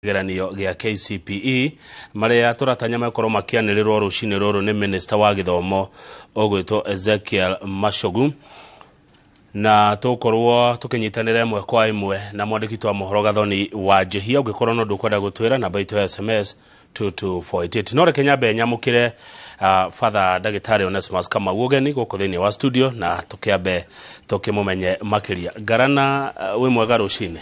Kĩgeranio gĩa KCPE marĩa tũratanya mekorwo makĩanĩrĩrwo rũcinĩ rũrũ nĩ minista wa gĩthomo ũgwĩtwo Ezekiel Machogu, na tũkorwo tũkĩnyitanĩra ĩmwe kwa ĩmwe na mwandĩki wa mohoro Gathoni wa Njĩhia. Ũngĩkorwo no ndũkwenda gũtwĩra, namba itũ ya SMS 22488. No reke nyambe nyamũkĩre Father Ndagĩtarĩ Onesmus Kamau ũgeni gũkũ thĩinĩ wa studio na tũkĩambe tũkĩmũmenye makĩria. Ngarana, wĩ mwega rũcinĩ?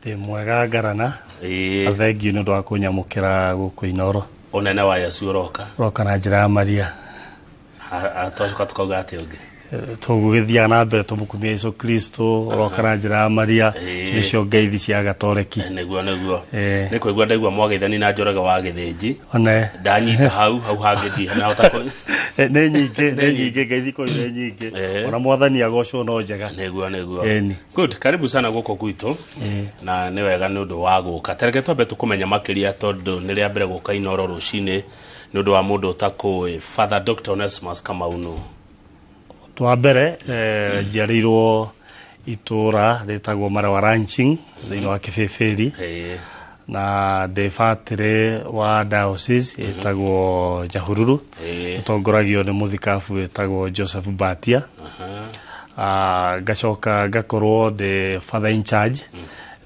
Ndĩ mwega, Ngarana. Na thengiũ nĩ ũndũ wa kũnyamũkĩra gũkũ Inoro. Ũnene wa Yesu ũroka. Ũroka na njĩra ya Maria. Twacoka tukauga atĩ ũngĩ Tũgũgĩthiaga na mbere tũmũkumia Yesu Kristo ũroka na njĩra ya Maria. Nĩcio ngeithi cia Gatoreki. Nĩguo. Nĩ kũigua ndaigua mwageithani na Njoroge wa Gĩthĩnji. One. Ndanyita hau hangĩ ndinahota Nĩ nyingĩ, nĩ nyingĩ ngeithi kũu, nĩ nyingĩ. Ona Mwathani agocwo no njega. Nĩguo. Ĩni. Good, karibu sana gũkũ gwitũ. Na nĩ wega nĩ ũndũ wa gũka. Tareke twambe tũkũmenya makĩria tondũ nĩ rĩa mbere gũka Inoro rũcinĩ, nĩ ũndũ wa mũndũ ũtakũĩ, Father Dr. Onesmus Kamau nũ? Ũndũ wa mbere, njiarĩirwo itũra rĩtagwo Marewa Ranching thĩinĩ wa Kĩbĩbĩri, na ndĩ batĩrĩ wa diocese ĩtagwo Nyahururu, ĩtongoragio nĩ mũthikabu wĩtagwo Joseph Batia. Ngacoka ngakorwo ndĩ father in charge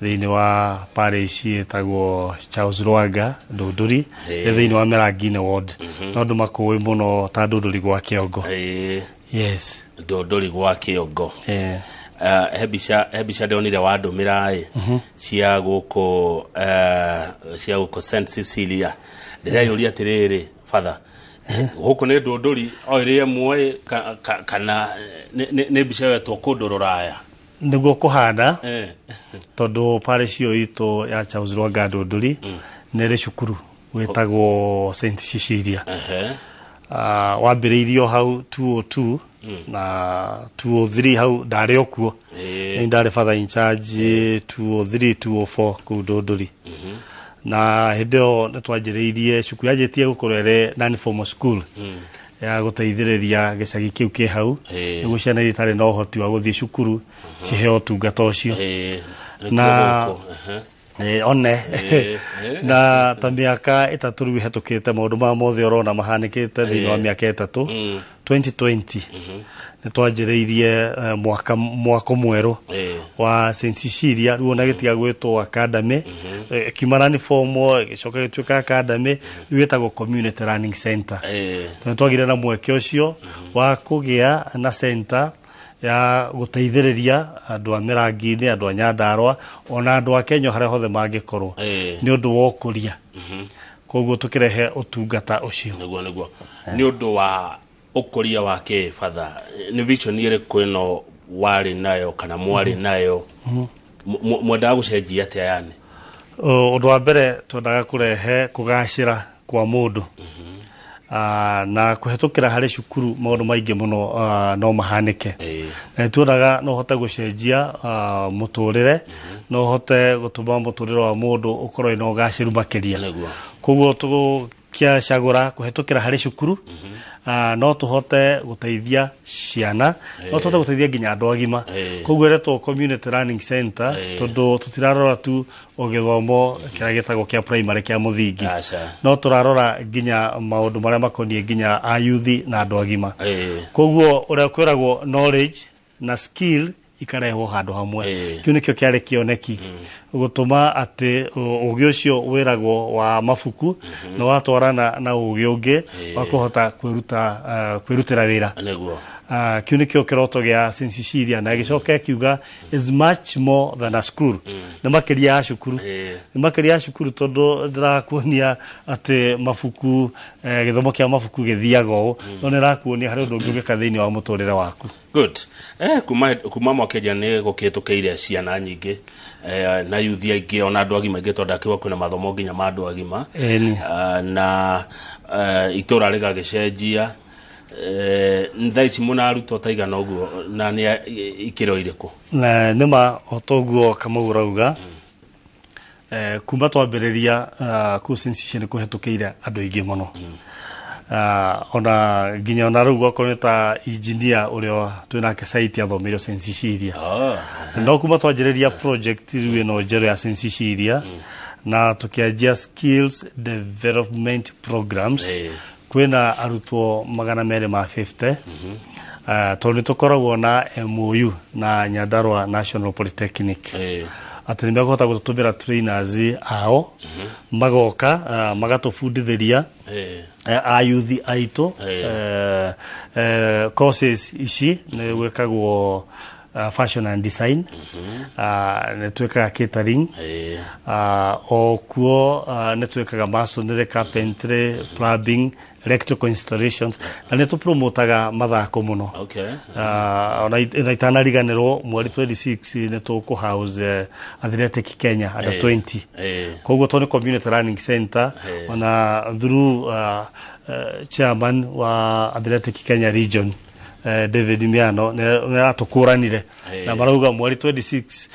thĩinĩ wa parish ĩtagwo Charles Lwanga Ndũndũri, ĩ thĩinĩ wa Merangine ward, no andũ makũĩ mũno ta Ndũndũri gwa Kĩongo. Yes. Ndũndũri gwa Kĩongo. He mbica ndonire wandũmĩra ĩ cia gũkũ St Cecilia. Ndĩreyũria atĩrĩrĩ, father, gũkũ nĩ Ndũndũri o ĩrĩa ĩmwe kana nĩ mbica yoetwo kũndũ rũraya? Nĩguo kũhana, tondũ parish ĩyo itũ ya Charles Lwanga Ndũndũri nĩ ĩrĩ cukuru wĩtagwo St Cecilia. Wambĩrĩirio hau 202 na 203, hau ndarĩ o kuo. Nĩ ndarĩ father in charge 203, 204 kũu Ndũndũri, na hĩndĩ ĩyo nĩ twanjĩrĩirie cukuru yanjĩtie gũkorwo ĩrĩ non formal school ya gũteithĩrĩria gĩcagi kĩu kĩ hau, nĩguo ciana iria itarĩ na ũhoti wa gũthiĩ cukuru ciheo ũtungata ũcio. Nĩkuo Na gũkũ. One. Na ta mĩaka 3 rĩu ĩhetũkĩte, maũndũ maya mothe ũrona mahanĩkĩte thĩinĩ wa mĩaka 3. 2020 nĩ twanjĩrĩirie mwaka mwako mwerũ wa St Cecilia. Rĩu ona gĩtiga gwĩtwo academy, kiuma non formal ĩgĩcoka gĩtuĩka academy, rĩu ĩtagwo community learning center. Tondũ twagire na mweke ũcio wa kũgĩa na center ya gũteithĩrĩria andũ a Mĩrangi-inĩ, andũ a Nyandarũa, ona andũ a Kenya harĩa hothe mangĩkorwo, nĩ ũndũ wa ũkũria. Koguo tũkĩrehe ũtungata ũcio. Nĩguo, nĩ ũndũ wa ũkũria wa kĩ, father, nĩ vision ĩrĩkũ ĩno warĩ nayo kana mwarĩ nayo? Mwendaga gũcenjia atĩa yani? Ũndũ wa mbere, twendaga kũrehe kũgacĩra kwa mũndũ. Na kũhetũkĩra harĩ cukuru maũndũ maingĩ mũno no mahanĩke. Na nĩ tuonaga no ũhote gũcenjia mũtũrĩre, no ũhote gũtũma mũtũrĩre wa mũndũ ũkorwo wĩna ũgacĩru makĩria. Koguo tũkĩacagũra kũhetũkĩra harĩ cukuru, no tũhote gũteithia ciana, no tũhote gũteithia nginya andũ agima. Koguo ĩretwo community learning center, tondũ tũtirarora tu o gĩthomo kĩrĩa gĩtagwo kĩa primary, kĩa mũthingi. Aca. No tũrarora nginya maũndũ marĩa makoniĩ nginya ayuthi na andũ agima. Koguo ũrĩa kwĩragwo knowledge na skill ikarehwo handũ hamwe. Kĩu nĩkĩo kĩarĩ kĩoneki, gũtũma atĩ ũgĩ ũcio wĩragwo wa mabuku nĩ watwarana na ũgĩ ũngĩ wa kũhota kwĩruta, kwĩrutĩra wĩra. Kĩu nĩkĩo kĩroto gĩa St Cecilia, na gĩcoka kiuga is much more than a school, nĩ makĩria ya cukuru. Nĩ makĩria ya cukuru tondũ ndĩrakuonia atĩ mabuku, gĩthomo kĩa mabuku gĩthiaga ũũ, no nĩ ĩrakuonia harĩ ũndũ ũngĩ ũngĩka thĩinĩ wa mũtũrĩre waku. Good. Kuma mwakĩnja nĩ gũkĩhĩtũkĩire ciana nyingĩ, na yuthi aingĩ, ona andũ agima aingĩ, tondũ ndakiuga kwĩna mathomo nginya ma andũ agima. Ĩni. Na itũra rĩgagĩcenjia. Thaa ici mũna arutwo ta igana ũguo, na nĩ ikĩro irĩkũ? Na nĩma o toguo Kamau ũrauga, kuma twambĩrĩria kũu St Cecilia nĩ kũhetũkĩire andũ aingĩ mũno. Ona nginya ona rĩu okorwo nĩ ta engineer ũrĩa twĩnake site athomeire St Cecilia. No kuma twanjĩrĩria project rĩu ĩno njerũ ya St Cecilia. Na tũkĩanjia skills development programs. Kwĩna arutwo 250, tondũ nĩ tũkoragwo na MOU na Nyandarua National Polytechnic, atĩ nĩ mekũhota gũtũtũmĩra trainers ao, magoka magatũbundithĩria ayuthi aitũ. Courses ici nĩ gwĩkagwo fashion and design, nĩ twĩkaga catering, o kuo nĩ twĩkaga masonry, carpentry, plumbing, electrical installations, na nĩ tũpromotaga mathako mũno. Ona itanariganĩrwo, mweri 26 nĩ tũkũ house Athletic Kenya under 20. Koguo tondũ nĩ community learning center, ona through chairman wa Athletic Kenya region, David Miano, nĩ aratũkũranire na marauga mweri 26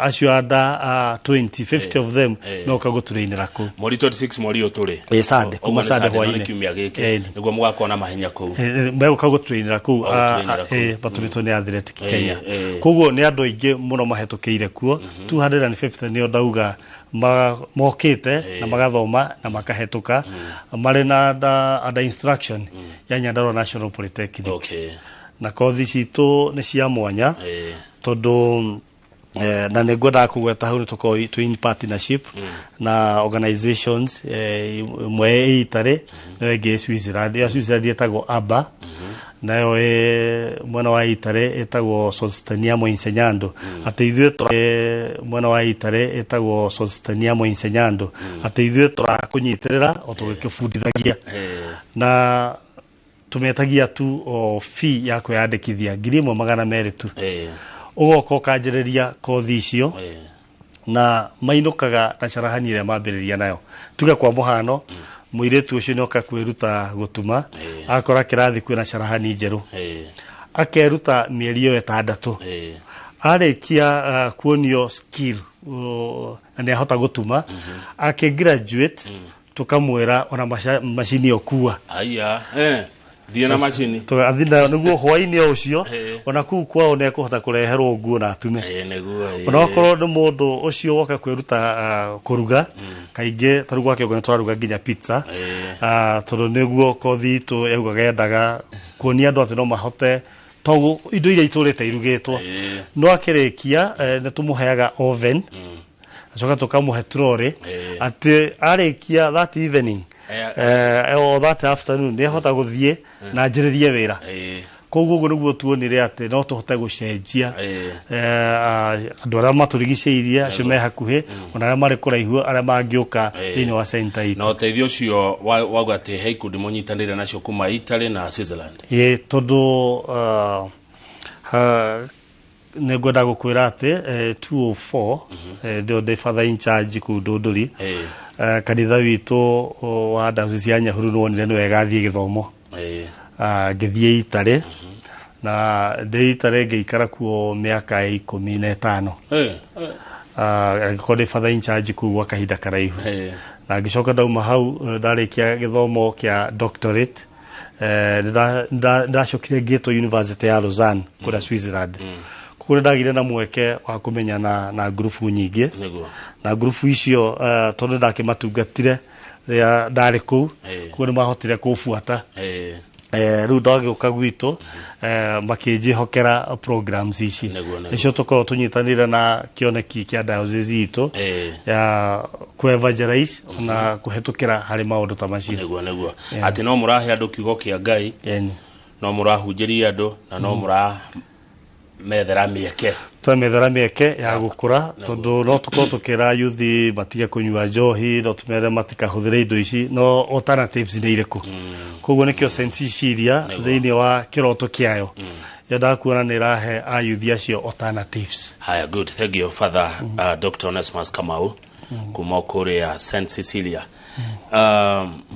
acio under 20, 50 of them, no kagũtũrĩinĩra kũu. Mweri 26, mweri ũyũ tũrĩ. Ĩ, Sunday, kuma Ũguo nĩ Sunday Sunday, no nĩ hwaĩ-inĩ. kiumia gĩkĩ nĩguo mũgakorwo na mahenya kũu. Megũka gũtũrĩinĩra kũu. O, gũtũrĩinĩra kũu. Matũmĩtwo nĩ Athletic Kenya. Koguo Koguo nĩ andũ aingĩ mũno mahĩtũkĩire kuo, 250 nĩo ndauga mokĩte na magathoma na makahĩtũka marĩ na under instruction ya Nyandarua National Polytechnic. Na kothi citũ nĩ cia mwanya, tondũ na nĩ ngwendaga kũgweta hau nĩ tũkoragwo twĩ in partnership na organizations, ĩmwe ĩ Italy nayo ĩngĩ ĩ Switzerland. Ya Switzerland ĩtagwo ABBA, nayo ĩ mwena wa Italy ĩtagwo Sosteniamo Insegnando, atĩ ithuĩ mwena wa Italy ĩtagwo Sosteniamo Insegnando, atĩ ithuĩ tũrakũnyitĩrĩra o tũgĩkĩbundithagia, na tũmetagia tu o fee ya kwĩyandĩkithia 1,200 tu, ũgoka ũkanjĩrĩria kothi icio, na mainũkaga na carahani ĩrĩa mambĩrĩria nayo. Tuge kwa mũhano, mũirĩtu ũcio nĩoka kwĩruta gũtuma, akora kĩrathi kwĩna carahani njerũ, akeruta mĩeri ĩyo 6, arĩkia kuonio skill na nĩ ahota gũtuma, akĩ graduate tũkamwĩra ona macini ĩyo kua. Aya, thiĩ na macini. Tũgathiĩ nayo nĩguo hwaĩ-inĩ o ũcio ona kũu kwao nĩ ekũhota kũreherwo nguo na atume. Nĩguo. Ona okorwo nĩ mũndũ ũcio woka kwĩruta kũruga, kaingĩ ta rĩu gwa kĩongo nĩ tũraruga nginya pizza, tondũ nĩguo kothi itũ yaugaga yendaga kuonia andũ atĩ no mahote to indo iria itũrĩte irugĩtwo. No akĩrĩkia, nĩ tũmũheaga oven, acoka tũkamũhe trolley, atĩ arĩkia that evening or that afternoon nĩ ahota gũthiĩ na anjĩrĩrie wĩra. Koguo ũguo nĩguo tuonire atĩ no tũhote gũcenjia andũ arĩa matũrigicĩirie, acio me hakuhĩ ona arĩa marĩ kũraihu, arĩa mangĩũka thĩinĩ wa center itũ. Na ũteithio ũcio wauga atĩ he ikundi mũnyitanĩire nacio kuma Italy na Switzerland. Ĩ, tondũ nĩ ngwenda gũkwĩra atĩ 204 ndio ndĩ father in charge kũu Ndũndũri. Kanitha witũ wa diocese ya Nyahururu nĩ wonire nĩ wega thiĩ gĩthomo. Ngĩthiĩ Italy, na ndĩ Italy ngĩikara kuo mĩaka 15. Angĩkorwo ndĩ father in charge kũu gwa kahinda karaihu. Na ngĩcoka ndauma hau, ndarĩkia gĩthomo kĩa doctorate, ndacokire ngĩtwo University ya Lausanne kũrĩa Switzerland. Kũu nĩ ndagĩire na mweke wa kũmenyana na ngurubu nyingĩ. Na ngurubu icio, tondũ ndakĩmatungatire rĩrĩa ndarĩ kũu, koguo nĩ mahotire kũbuata. Rĩu ndagĩũka gwitũ, makĩnjĩhokera programs ici. Nĩguo. Nĩcio tũkoragwo tũnyitanĩire na kĩoneki kĩa diocese itũ ya kũ-evangelize na kũhetũkĩra harĩ maũndũ ta macio. Nĩguo, atĩ no mũrahe andũ kiugo kĩa Ngai, no mũrahunjĩria andũ na no mũramethera mĩeke. Twamethera mĩeke ya gũkũra, tondũ no tũkorwo tũkĩra yuthi matige kũnyua njohi, no tũmere matikahũthĩre indo ici, no alternatives nĩ irĩkũ? Koguo nĩkĩo St Cecilia thĩinĩ wa kĩroto kĩayo yendaga kuona nĩ ĩrahe ayuthi acio alternatives. Haya, good, thank you, Father Dr. Onesmus Kamau kuma kũrĩa St Cecilia.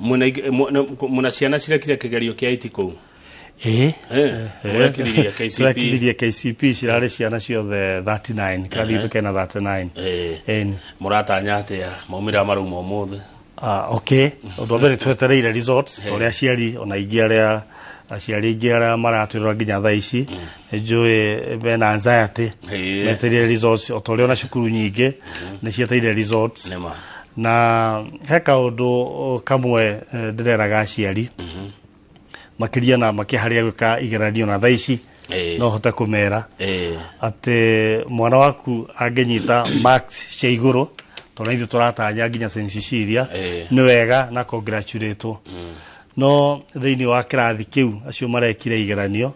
Mwĩna ciana cirekire kĩgerio kĩa iti kũu? Ĩĩ. Mũrekithirie KCP? Tũrekithirie KCP, cirarĩ ciana ciothe 39, kĩrathi gitũ kena 39. Ĩni. Mũratanya atĩa maumĩrĩra marauma ũmũthĩ? Ah, okay, ũndũ wa mbere twetereire results, ta ũrĩa aciari ona aingĩ arĩa aciari aingĩ arĩa maratwĩrora nginya thaa ici nĩ njũĩ mena anxiety, metereire results, o ta ũrĩa ona cukuru nyingĩ nĩ cietereire results. Nĩma. Na he kaũndũ kamwe ndĩreraga aciari makĩria na makĩharĩa gwĩka igeranio na thaa ici no hote kũmera atĩ mwana waku angĩnyita marks cia igũrũ, tondũ ithuĩ tũratanya nginya St. Cecilia, nĩ wega na congratulate. No thĩinĩ wa kĩrathi kĩu acio marekire igeranio,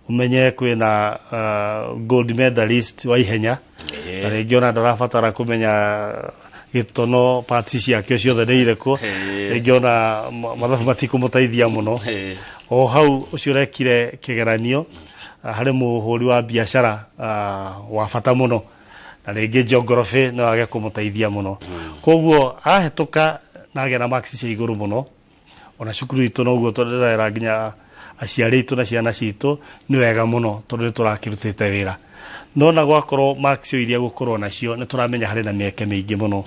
ũmenye kwĩna gold medalist wa ihenya, na rĩngĩ ona ndarabatara kũmenya gĩtono parts ciakĩo ciothe nĩ irĩkũ, rĩngĩ ona mathabu matikũmũteithia mũno. O hau ũcio ũrekire kĩgeranio, harĩ mũhũri wa biacara wa bata mũno, na rĩngĩ geography no age kũmũteithia mũno. Koguo ahĩtũka na agĩa na marks cia igũrũ mũno, ona cukuru itũ noguo tũrera nginya aciari aitũ na ciana citũ, nĩ wega mũno tondũ nĩ tũrakĩrutĩte wĩra. No na gwakorwo marks iria gũkorwo nacio, nĩ tũramenya harĩ na mĩeke mĩingĩ mũno,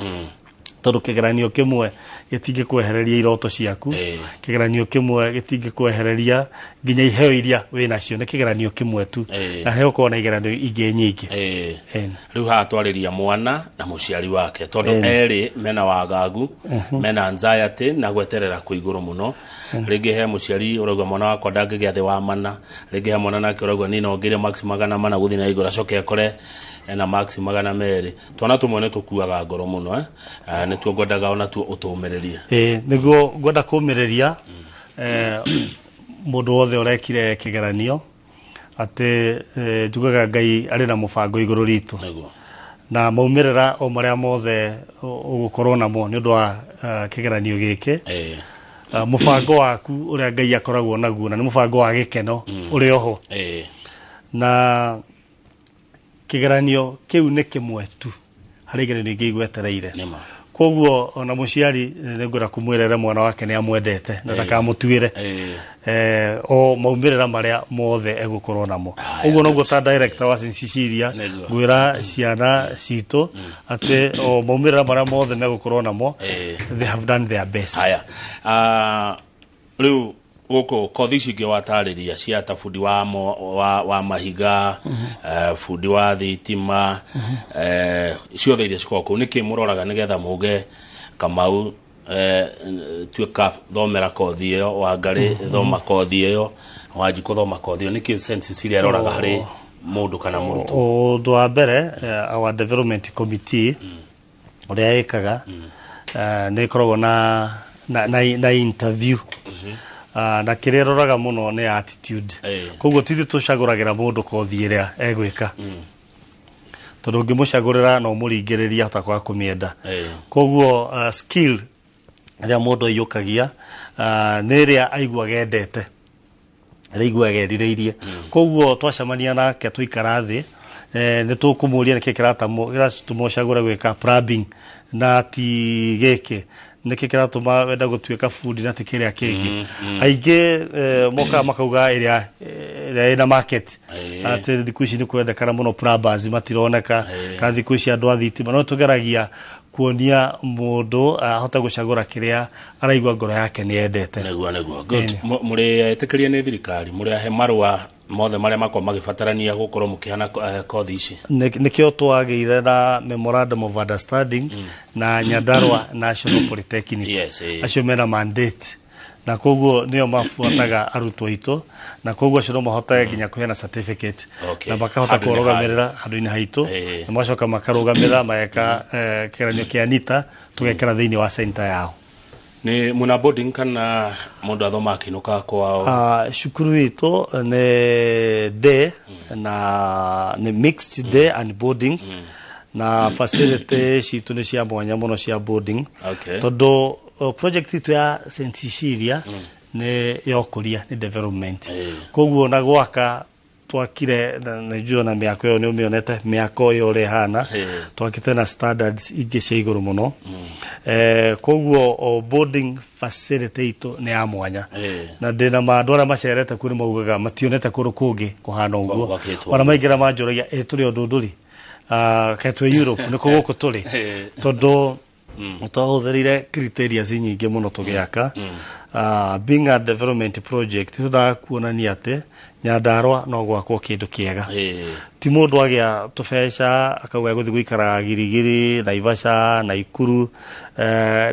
tondũ kĩgeranio kĩmwe gĩtingĩkwehereria iroto ciaku. Kĩgeranio kĩmwe gĩtingĩkwehereria nginya iheo iria wĩ nacio, nĩ kĩgeranio kĩmwe tu. Na he ũkorwo na igeranio ingĩ nyingĩ. Rĩu haha twarĩria mwana na mũciari wake, tondũ erĩ mena wagagu, mena anxiety na gweterera kwĩ igũrũ mũno. Rĩngĩ he mũciari ũrauga mwana wakwa ndangĩgĩa thĩ wa mana, rĩngĩ he mwana nake ũrauga niĩ no ngĩre max 400 gũthiĩ na igũrũ, acoke akore ena max 200. Twana tũmwe nĩ tũkuaga ngoro mũno, eh? Ah, nĩtuo ngwendaga ona tuo ũtũmĩrĩrie. Ĩĩ, nĩguo ngwenda kũmĩrĩria mũndũ wothe ũrekire kĩgeranio atĩ njugaga Ngai arĩ na mũbango igũrũ ritũ. Na maumĩrĩra o marĩa mothe ũgũkorwo namo nĩ ũndũ wa kĩgeranio gĩkĩ, mũbango waku ũrĩa Ngai akoragwo naguo, na nĩ mũbango wa gĩkeno ũrĩ oho. Na kĩgeranio kĩu nĩ kĩmwe tu harĩ igeranio ingĩ igwetereire. Nĩma. Koguo ona mũciari nĩngwenda kũmwĩrere mwana wake nĩ amwendete na ndakamũtuĩre o maumĩrĩra marĩa mothe egũkorwo namo. Ũguo noguo ta director wa St. Cecilia ngwĩra ciana citũ atĩ o maumĩrĩra marĩa mothe megũkorwo namo, they have done their best. Haya. Ah, rĩu gũkũ kothi ici ingĩ watarĩria cia ta bundi wa, wa mahiga, bundi wa thitima, ciothe iria cikoragwo kũu, nĩkĩ mũroraga nĩgetha muge Kamau, tuĩka thomera kothi ĩyo, Wangarĩ thoma kothi ĩyo, Wanjikũ thoma kothi ĩyo? Nĩkĩ St. Cecilia ĩroraga harĩ mũndũ kana mũrutwo? Ũndũ wa mbere, our development committee ũrĩa ĩkaga, nĩ ĩkoragwo na interview. Na kĩrĩa ĩroraga mũno nĩ attitude. Koguo ti ithuĩ tũcagũragĩra mũndũ kothi ĩrĩa egwĩka, tondũ ũngĩmũcagũrĩra no ũmũringĩrĩrie ahota kwaga kũmĩenda. Koguo skill ĩrĩa mũndũ aiyũkagia nĩ ĩrĩa aiguaga endete, ĩrĩa aiguaga erirĩirie. Koguo twacemania nake, tũikara thĩ, nĩ tũkũmũria nĩkĩ kĩratũma ũcagũre gwĩka plumbing na ti gĩkĩ, nĩkĩ kĩratũma wenda gũtuĩka bundi na ti kĩrĩa kĩngĩ. Aingĩ mokaga makauga ĩrĩa ĩna market, atĩ thikũ ici nĩ kwendekana mũno plumbers matironeka, kana thikũ ici andũ a thitima. No tũgeragia kuonia mũndũ ahote gũcagũra kĩrĩa araigua ngoro yake nĩ endete. Nĩguo, good. Mũrĩ etĩkĩrie nĩ thirikari, mũrĩ ahe marũa mothe marĩa makorwo magĩbatarania gũkorwo mũkĩhana kothi ici? Nĩkĩo twagĩire na memorandum of understanding na Nyandarua National Polytechnic. Acio mena mandate, na koguo nĩo mabuataga arutwo aitũ, na koguo acio no mahotage nginya kũheana certificate na makahota Handũ-inĩ. kũrũgamĩrĩra handũ-inĩ haitũ, na magacoka makarũgamĩrĩra mageka kĩgeranio kĩa NITA, tũgekĩra thĩinĩ wa center yao. Nĩ muna boarding kana mũndũ athoma akĩinũka kwao? Cukuru itũ nĩ day na nĩ mixed day and boarding, na facility citũ nĩ cia mwanya mũno cia boarding, tondũ project itũ ya St. Cecilia nĩ ya ũkũria, nĩ development. Koguo na gwaka twakire na njũĩ na mĩako ĩyo nĩ ũmĩonete, mĩako ĩyo ũrĩa ĩhana, twakĩte na standards ingĩ cia igũrũ mũno. Koguo o boarding facility itũ nĩ ya mwanya, na ndĩna ma andũ arĩa macerete kuo nĩ maugaga mationete kũndũ kũngĩ kũhana ũguo. Gwakĩtwo. Ona maingĩra manjũragia, ĩ tũrĩ o ndũndũri kaĩ twĩ Europe nĩkũ gũkũ tũrĩ? Tondũ twahũthĩrire criteria nyingĩ mũno tũgĩaka. Being a development project, tũthaga kuonania atĩ Nyandarua no gwakwo kĩndũ kĩega. Ti mũndũ agĩa tũbeca akauga egũthiĩ gũikara Girigiri, Naivasha, Naikuru.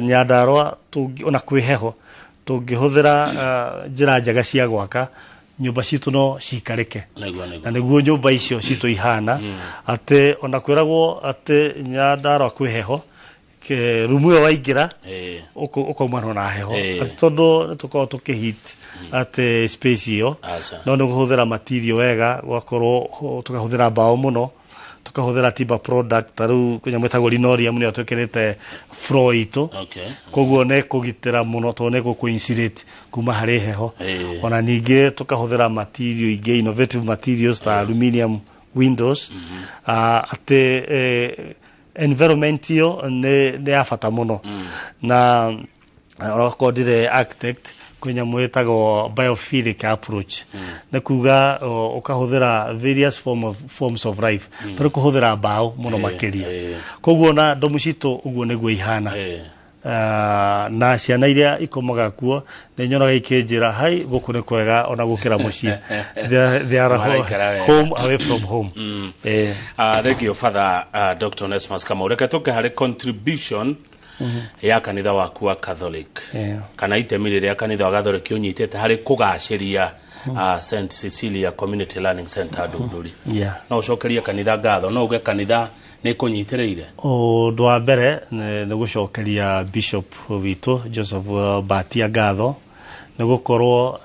Nyandarua ona kwĩ heho tũngĩhũthĩra njĩra njega cia gwaka nyũmba citũ no cikarĩke. Nĩguo. Na nĩguo nyũmba icio citũ ihana, atĩ ona kwĩragwo atĩ Nyandarua kwĩ heho, rumu ĩyo waingĩra ũkaumana na heho, atĩ tondũ nĩ tũkoragwo tũkĩheat atĩ space ĩyo. Aca. No nĩ kũhũthĩra material wega, gũgakorwo tũkahũthĩra mbaũ mũno, tũkahũthĩra timber product, ta rĩu nyamũ ĩtagwo linoleum nĩyo twĩkĩrĩte floor itũ. Koguo nĩ kũgitĩra mũno tondũ nĩ gũkũ insulate kuma harĩ heho. Ona ningĩ tũkahũthĩra material ingĩ, innovative materials ta aluminium windows, atĩ environment ĩyo nĩ ya bata mũno. Na onakorwo ndirĩ architect, kwĩ nyamũ ĩtagwo biophilic approach, nĩ kuga ũkahũthĩra various forms of life, tarĩ kũhũthĩra mbaũ mũno makĩria. Koguo na ndomu citũ ũguo nĩguo ihana. Na ciana iria ikomaga kuo nĩ nyonaga ikĩnjĩra, "Hai, gũkũ nĩ kwega ona gũkĩra mũciĩ." They are Maraikara wega. home away from home. Thank you, Father Dr. Onesmus Kamau. Reke tũke harĩ contribution ya kanitha waku wa Catholic, kana itemi rĩrĩa kanitha wa Catholic ũnyitĩte harĩ kũgacĩria St Cecilia Community Learning Center Ndunduri. No ũcokerie kanitha ngatho, no uge kanitha nĩ kũnyitĩrĩire? Ũndũ wa mbere nĩ gũcokeria bishop witũ Joseph Batia ngatho, nĩ gũkorwo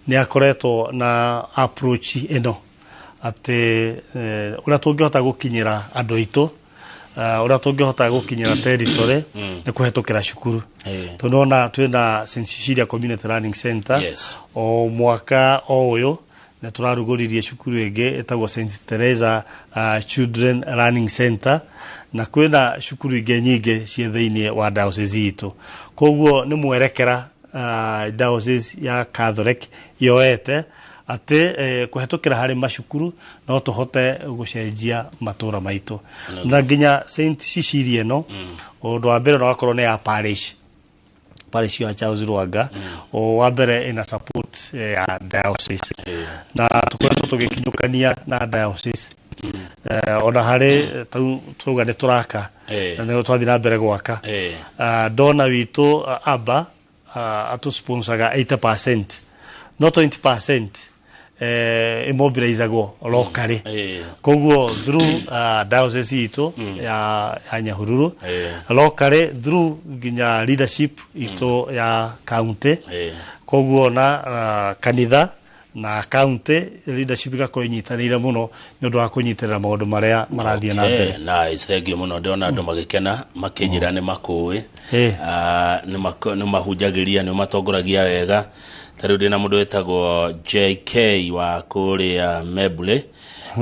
nĩ akoretwo na approach ĩno atĩ ũrĩa tũngĩhota gũkinyĩra andũ aitũ, ũrĩa tũngĩhota gũkinyĩra territory nĩ kũhetũkĩra cukuru. Tondũ ona twĩna St Cecilia Community Learning Center, o mwaka o ũyũ nĩ tũrarugũririe cukuru ĩngĩ ĩtagwo St Teresa Children Learning Center, na kwĩna cukuru ingĩ nyingĩ ciĩ thĩinĩ wa diocese itũ. Koguo nĩ mwerekera diocese ya Catholic yoete atĩ kũhetũkĩra harĩ macukuru no tũhote gũcenjia matũra maitũ. Na nginya St Cecilia ĩno, ũndũ wa mbere no akorwo nĩ ya parish ya Charles Rwanga, o wa mbere ina support ya diocese, na tukoretwo tũgĩkinyũkania na diocese ona harĩ tau tuga nĩ tũraka na nĩ twathiĩ na mbere gwaka. Dona witũ aba atũsponsaga 80%, no 20% imobilizagwo locally. Koguo through diocese itũ ya Nyahururu, locally through nginya leadership itũ ya county. Koguo na kanitha na county leadership igakorwo inyitanĩire mũno nĩ ũndũ wa kũnyitĩrĩra maũndũ marĩa marathiĩ na mbere. Nice, thank you mũno. Ndĩrona andũ magĩkena makĩnjĩra nĩ makũĩ. Nĩ mahunjagĩria, nĩ matongoragia wega. Ta rĩu ndĩna mũndũ wĩtagwo JK wa kũrĩa Membule,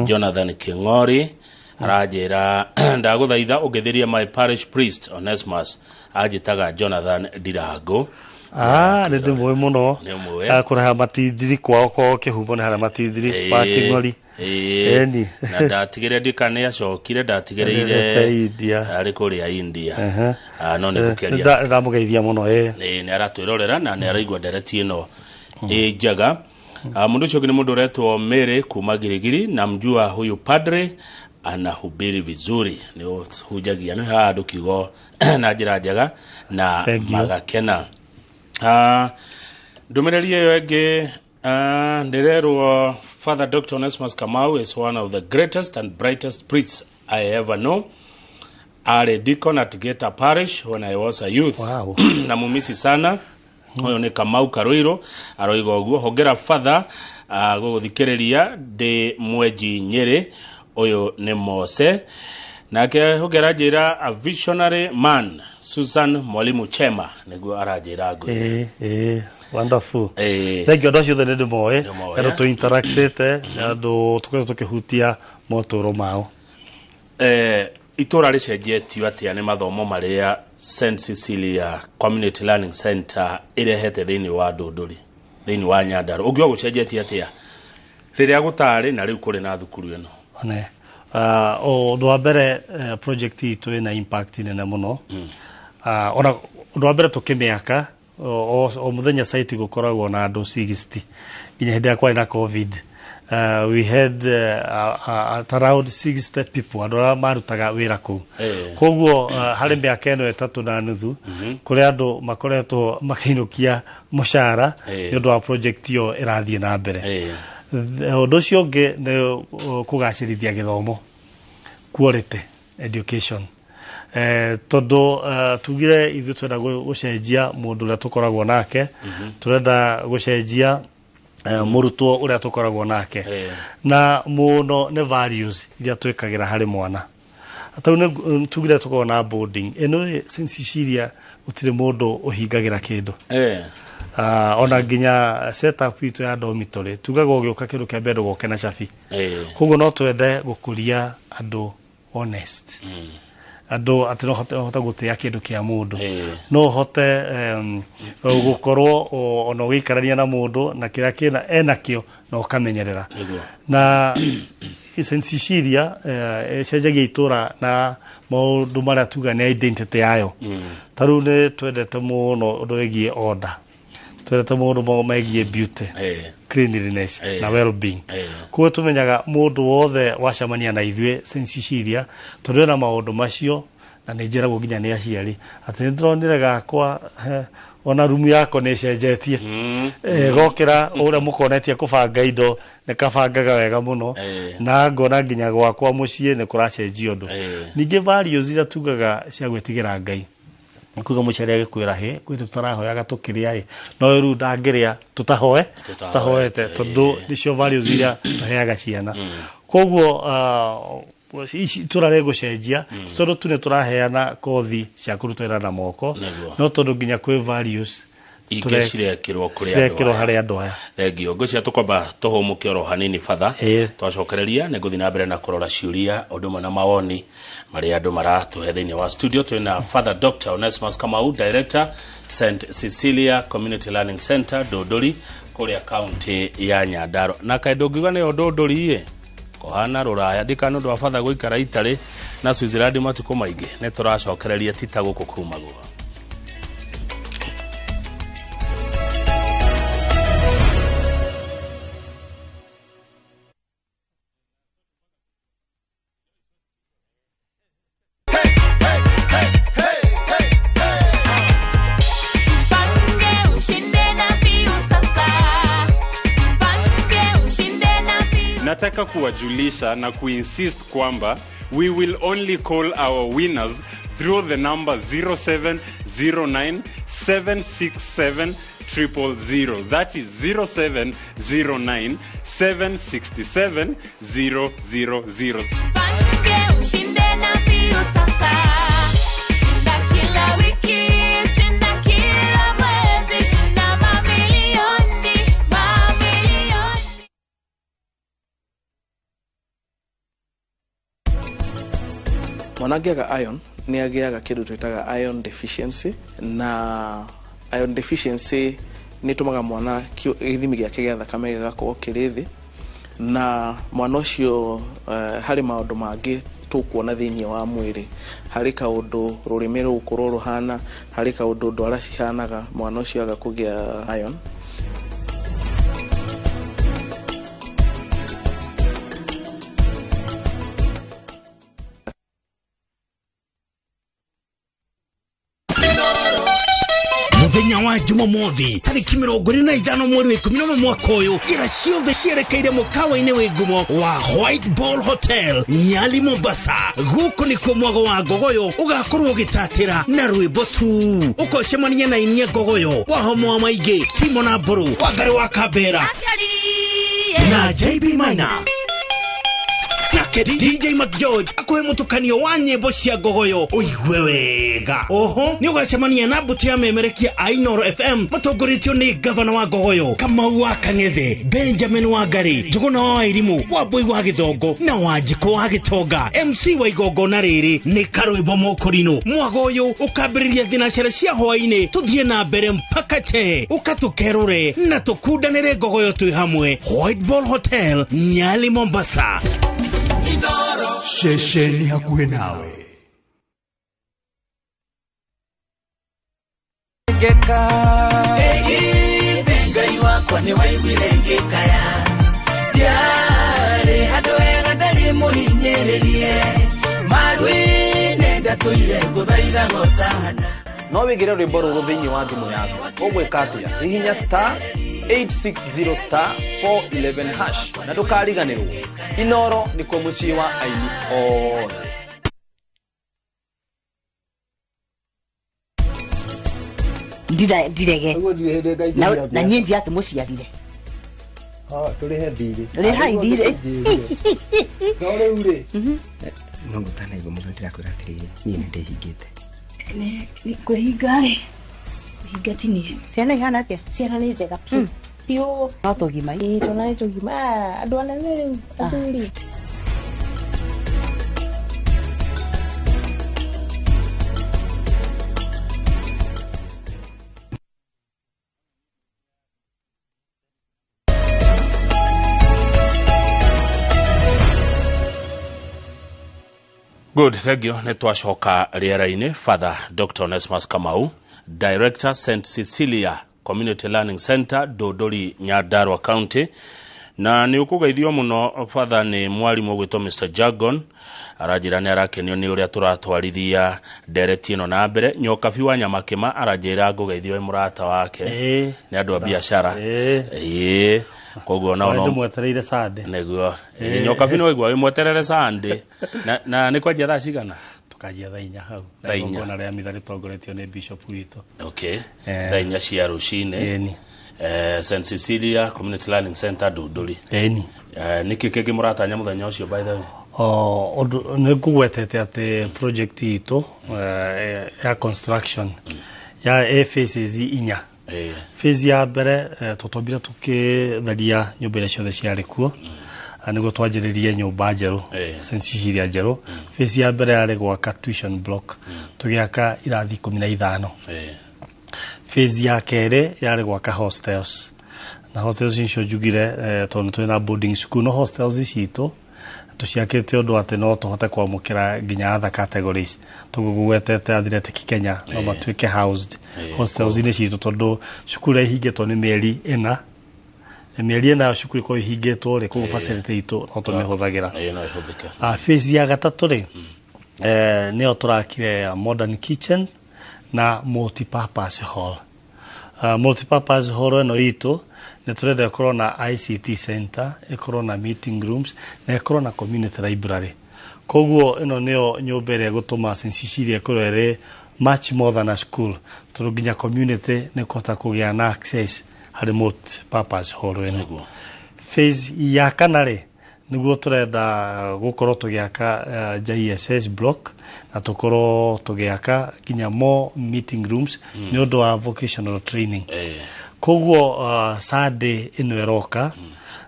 Jonathan King'ori, aranjĩra, "Ndagũthaitha ũngĩthĩrie my parish priest Onesmus, anjĩtaga Jonathan Ndirango." Ah, nĩ ndĩmũĩ mũno. Nĩ ũmũĩ. Ah, kũrĩha matindiri kwao, kwao kĩhumo nĩ harĩa matindiri wa Kĩng'ori. Ĩni. Na ndatigĩrĩre ndika nĩ acokire ndatigĩrĩire. Arĩte India. Arĩ kũrĩa India. Ah, no nĩ gũkĩaria. Ndamũgeithia mũno, ĩ. Nĩ aratwĩrorera na nĩ araigua ndereti ĩno ĩ njega. Ah, mũndũ ũcio ũngĩ nĩ mũndũ ũretwo Mary kuma Girigiri, "Namjua huyu padre, anahubiri vizuri." Nĩ ũhunjagia, nĩ haha andũ kiugo na njĩra njega na Thank you. magakena. Ah, ndũmĩrĩri ĩyo ĩngĩ, ndĩrerwo, "Father Dr. Onesmus Kamau is one of the greatest and brightest priests I ever know. Arĩ deacon at Geta Parish when I was a youth." "Namumisi sana." Ũyũ nĩ Kamau Karũirũ aroiga ũguo. "Hongera Father, gũgũthikĩrĩria ndĩ mwenji Nyĩrĩ." Ũyũ nĩ Mose. Nake hongera njĩra, "A visionary man." Susan Mwalimu Chema nĩguo aranjĩra ngwĩre. Ĩ, ĩ, wonderful. Ĩ. Thank you. Andũ acio othe nĩ ndĩmoĩ. Nĩũmoĩ, andũ eh? tũ interactĩte, andũ tũkoretwo tũkĩhutia motũũro mao. Itũra rĩcenjetio atĩa nĩ mathomo marĩa St Cecilia Community Learning Center ĩrehete thĩinĩ wa Ndũndũri, thĩinĩ wa Nyandarua? Ũngiuga gũcenjetie atĩa rĩrĩa gũtarĩ na rĩu kũrĩ na thukuru ĩno? One ũndũ wa mbere, project itũ ĩna impact nene mũno. Ona ũndũ wa mbere tũkĩmĩaka o muthenya site gukoragwo na andu 60 nginya hindi yakwa na COVID. We had at around 60 people andu aria marutaga wira kuu. Koguo hari miaka ĩno 3.5 kuri andu makoretwo makiinukia mucara ni undu wa project iyo irathie na mbere. Undu ucio ungi ni kugacirithia githomo, quality education. Tondu tugire ithuĩ twenda gũcenjia mũndũ ũrĩa tũkoragwo nake, turenda gũcenjia mũrutwo ũrĩa tũkoragwo nake, na mũno nĩ values iria twĩkagĩra harĩ mwana. Tau nĩ tugire tũkoragwo na boarding ĩno St Cecilia gũtirĩ mũndũ ũhingagĩra kĩndũ. Ona nginya setup itũ ya dormitory tugaga ũgĩũka kĩndũ kĩa mbere ndũgoke na cabi. Koguo no twende gũkũria andũ honest, andũ atĩ no hote gũtĩa kĩndũ kĩa mũndũ, no hote gũkorwo ona ũgĩikarania na mũndũ na kĩrĩa kĩna enakĩo na ũkamenyerera. Na St Cecilia ĩcenjagia itũra na maũndũ marĩa tuga nĩ identity yayo. Ta rĩu nĩ twendete mũno ũndũ wĩgiĩ order, twendete maũndũ megiĩ beauty, cleanliness na well-being. Koguo tumenyaga mũndũ wothe wacemania na ithuĩ St Cecilia tondũ ena maũndũ macio, na nĩ njĩragwo nginya nĩ aciari atĩ nĩ ndĩronire gakwa ona rumu yako nĩ ĩcenjetie, gokĩra ũrĩa mũkonetie kũbanga indo nĩ kabangaga wega mũno, na ngona nginya gwakwa mũciĩ nĩ kũracenjia ũndũ. Ningĩ values iria tugaga cia gwĩtigĩra Ngai, kuga mũciari agĩkwĩra hĩ kwĩ tũtarahoyaga tũkĩrĩa ĩ no rĩu ndangĩrĩa tũtahoe tũtahoete, tondũ nĩcio values iria tũheaga ciana. Koguo itũra rĩgũcenjia ti tondũ tu nĩ tũraheana kothi cia kũruta wĩra na moko, no tondũ nginya kwĩ values ingĩ cirekĩrwo kũrĩ harĩ andũ aya. Thengio. Ngwĩciria tũkwamba tũhũmũke oro hanini batha, twacokereria nĩ ngũthiĩ na mbere na kũrora ciũria ũndũ ũmwe na mawoni marĩa andũ maratũhe thĩinĩ wa studio. Twĩna Father Dr. Onesmus Kamau, Director, St Cecilia Community Learning Center, Ndũndũri, kũrĩa kaunti ya Nyandarua. Na kaĩ ndũngiuga nĩyo Ndũndũri ĩ kũhana rũraya, ndikana ũndũ wa batha gũikara Italy na Switzerland matukũ maingĩ. Nĩ tũracokereria tita gũkũ kumagwo. Nataka kuwajulisha na kuinsist kwamba we will only call our winners through the number 0709 767 000. That is 0709 767 000. Mwana angĩaga iron nĩ agĩaga kĩndũ twĩtaga iron deficiency, na iron deficiency nĩ ĩtũmaga mwana gĩthimi gĩake gĩa thakame gĩgakorwo kĩrĩ thĩ, na mwana ũcio harĩ maũndũ mangĩ tũkuona thĩinĩ wa mwĩrĩ, harĩ kaũndũ rũrĩmĩ rũgũkorwo rũhana, harĩ kaũndũ ndwara cihanaga mwana ũcio aga kũgĩa iron. Muthenya wa Jumamothi tariki 25 mweri wa 11 mwaka ũyũ, njĩra ciothe cierekeire mũkawa-inĩ wĩ ngumo wa White Ball Hotel Nyali Mombasa. Gũkũ nĩkuo mwago wa ngogoyo ũgakorwo ũgĩtatĩra na rwĩmbo tu. Ũkocemania na inia ngogoyo Wahomo wa Maingĩ, Timo na Mbũrũ, Wangari wa Kambera na JB Maina. Nake DJ McGeorge akuhe mutukanio wa nyimbo cia ngogoyo uigue wega. Oho ni ugacemania na mbutu ya memerekia a Inooro FM matongoretio ni gavana wa ngogoyo Kamau wa Kang'ethe, Benjamin Wangari, Njuguna wa Wairimu, Wambui wa Githongo na Wanjikũ wa Gitonga. MC wa igongona rĩrĩ nĩ Karwĩmbo Mũkũrinũ. Mwago ũyũ ũkambĩrĩria thinacara cia hwaĩ-inĩ tũthiĩ na mbere mpaka che ũkatũkerũre na tũkundanĩre ngogoyo twĩ hamwe. White Ball Hotel Nyali Mombasa. Ceceni hakuhĩ nawe. Geka. wakwa nĩ waiguire ngĩkaya ndiarĩ handũ hega ndarĩ mũhinyĩrĩrie marwĩ-inĩ ndatũire ngũthaitha gotana. No wĩigĩre rwĩmbo rũrũ thĩinĩ wa thimũ yaku. Ũgwĩka atĩa? Hihinya star 860 star 411 hash na ndũkariganĩrwo. Inoro nĩkuo mũciĩ wa aini othe. Ndirege na niĩ ndiakĩmũciarire. Tũrĩhe thirĩ. Rĩhai thirĩ. No rĩu rĩ no ngũtanaigua mũthoni ndĩrakwĩra atĩrĩrĩ, niĩ nĩ ndĩhingĩte. Kwĩhinga rĩ, kwĩhinga ti niĩ. Ciana ihana atĩa? Ciana nĩ njega biũ biũ. No tũgima. Ĩĩ twana nĩ tũgima. Andũ anene rĩu athuri. Good, thank you. Nĩ twacoka rĩera-inĩ. Father Dr. Onesmus Kamau, Director St. Cecilia Community Learning Center, Dodori, Nyandarua County. Na nĩ ũkũgeithio mũno Father nĩ mwarimũ ũgwĩtwo Mr. Jagon, aranjĩra nĩ arakenio nĩ ũrĩa tũratwarithia ndereti ĩno na mbere. Nyokabi wa Nyamakĩma aranjĩra ngũgeithio wĩ mũrata wake nĩ andũ a biacara. Ĩĩ, koguo nao no ndĩmwetereire Sunday. Nĩguo. Nyokabi no waigua wĩmweterere Sunday. Na nĩ kwanjia thaa cigana? Tukanjia thaa inya hau. Thaa inya. Igongona rĩa mitha rĩtongoretio nĩ bishop witũ. Okay. Thaa inya cia rũcinĩ. St. Cecilia Community Learning Center Dunduri. Ĩni. Nĩkĩ kĩngĩ mũratanya mũthenya ũcio by the way? Ũndũ nĩ ngũgwetete atĩ project itũ ya construction ya ĩ phases inya. Phase ya mbere tũtwambire tũkĩtharia nyũmba iria ciothe ciarĩ kuo nĩguo twanjĩrĩrie nyũmba njerũ, St. Cecilia njerũ. Phase ya mbere yarĩ gwaka tuition block, tũgĩaka irathi 15. Phase ya kerĩ yarĩ gwaka hostels, na hostels icio njugire tondũ twĩ na boarding school, no hostels citũ tũciakĩte ũndũ atĩ no tũhote kwamũkĩra nginya other categories. Toguo ngũgwetete Athletic Kenya no matuĩke housed hostels-inĩ citũ, tondũ cukuru ĩrĩa ihingĩtwo nĩ mĩeri ĩna, mĩeri ĩna cukuru ĩkorwo ihingĩtwo rĩ, koguo facility itũ no tũmĩhũthagĩra. No ĩhũthĩke. Phase ya gatatũ rĩ, nĩyo tũrakire modern kitchen na multi-purpose hall. Multi-purpose hall ĩno itũ nĩ tũrenda ĩkorwo na ICT center, ĩkorwo na meeting rooms na ĩkorwo na community library. Koguo ĩno nĩyo nyũmba ĩrĩa ĩgũtũma St. Cecilia ĩkorwo ĩrĩ much more than a school, tondũ nginya community nĩ kũhota kũgĩa na access harĩ multi-purpose hall ĩno. Phase ya kana rĩ, nĩguo tũrenda gũkorwo tũgĩaka JSS block na tũkorwo tũgĩaka nginya more meeting rooms nĩ ũndũ wa vocational training. Koguo Sunday ĩno ĩroka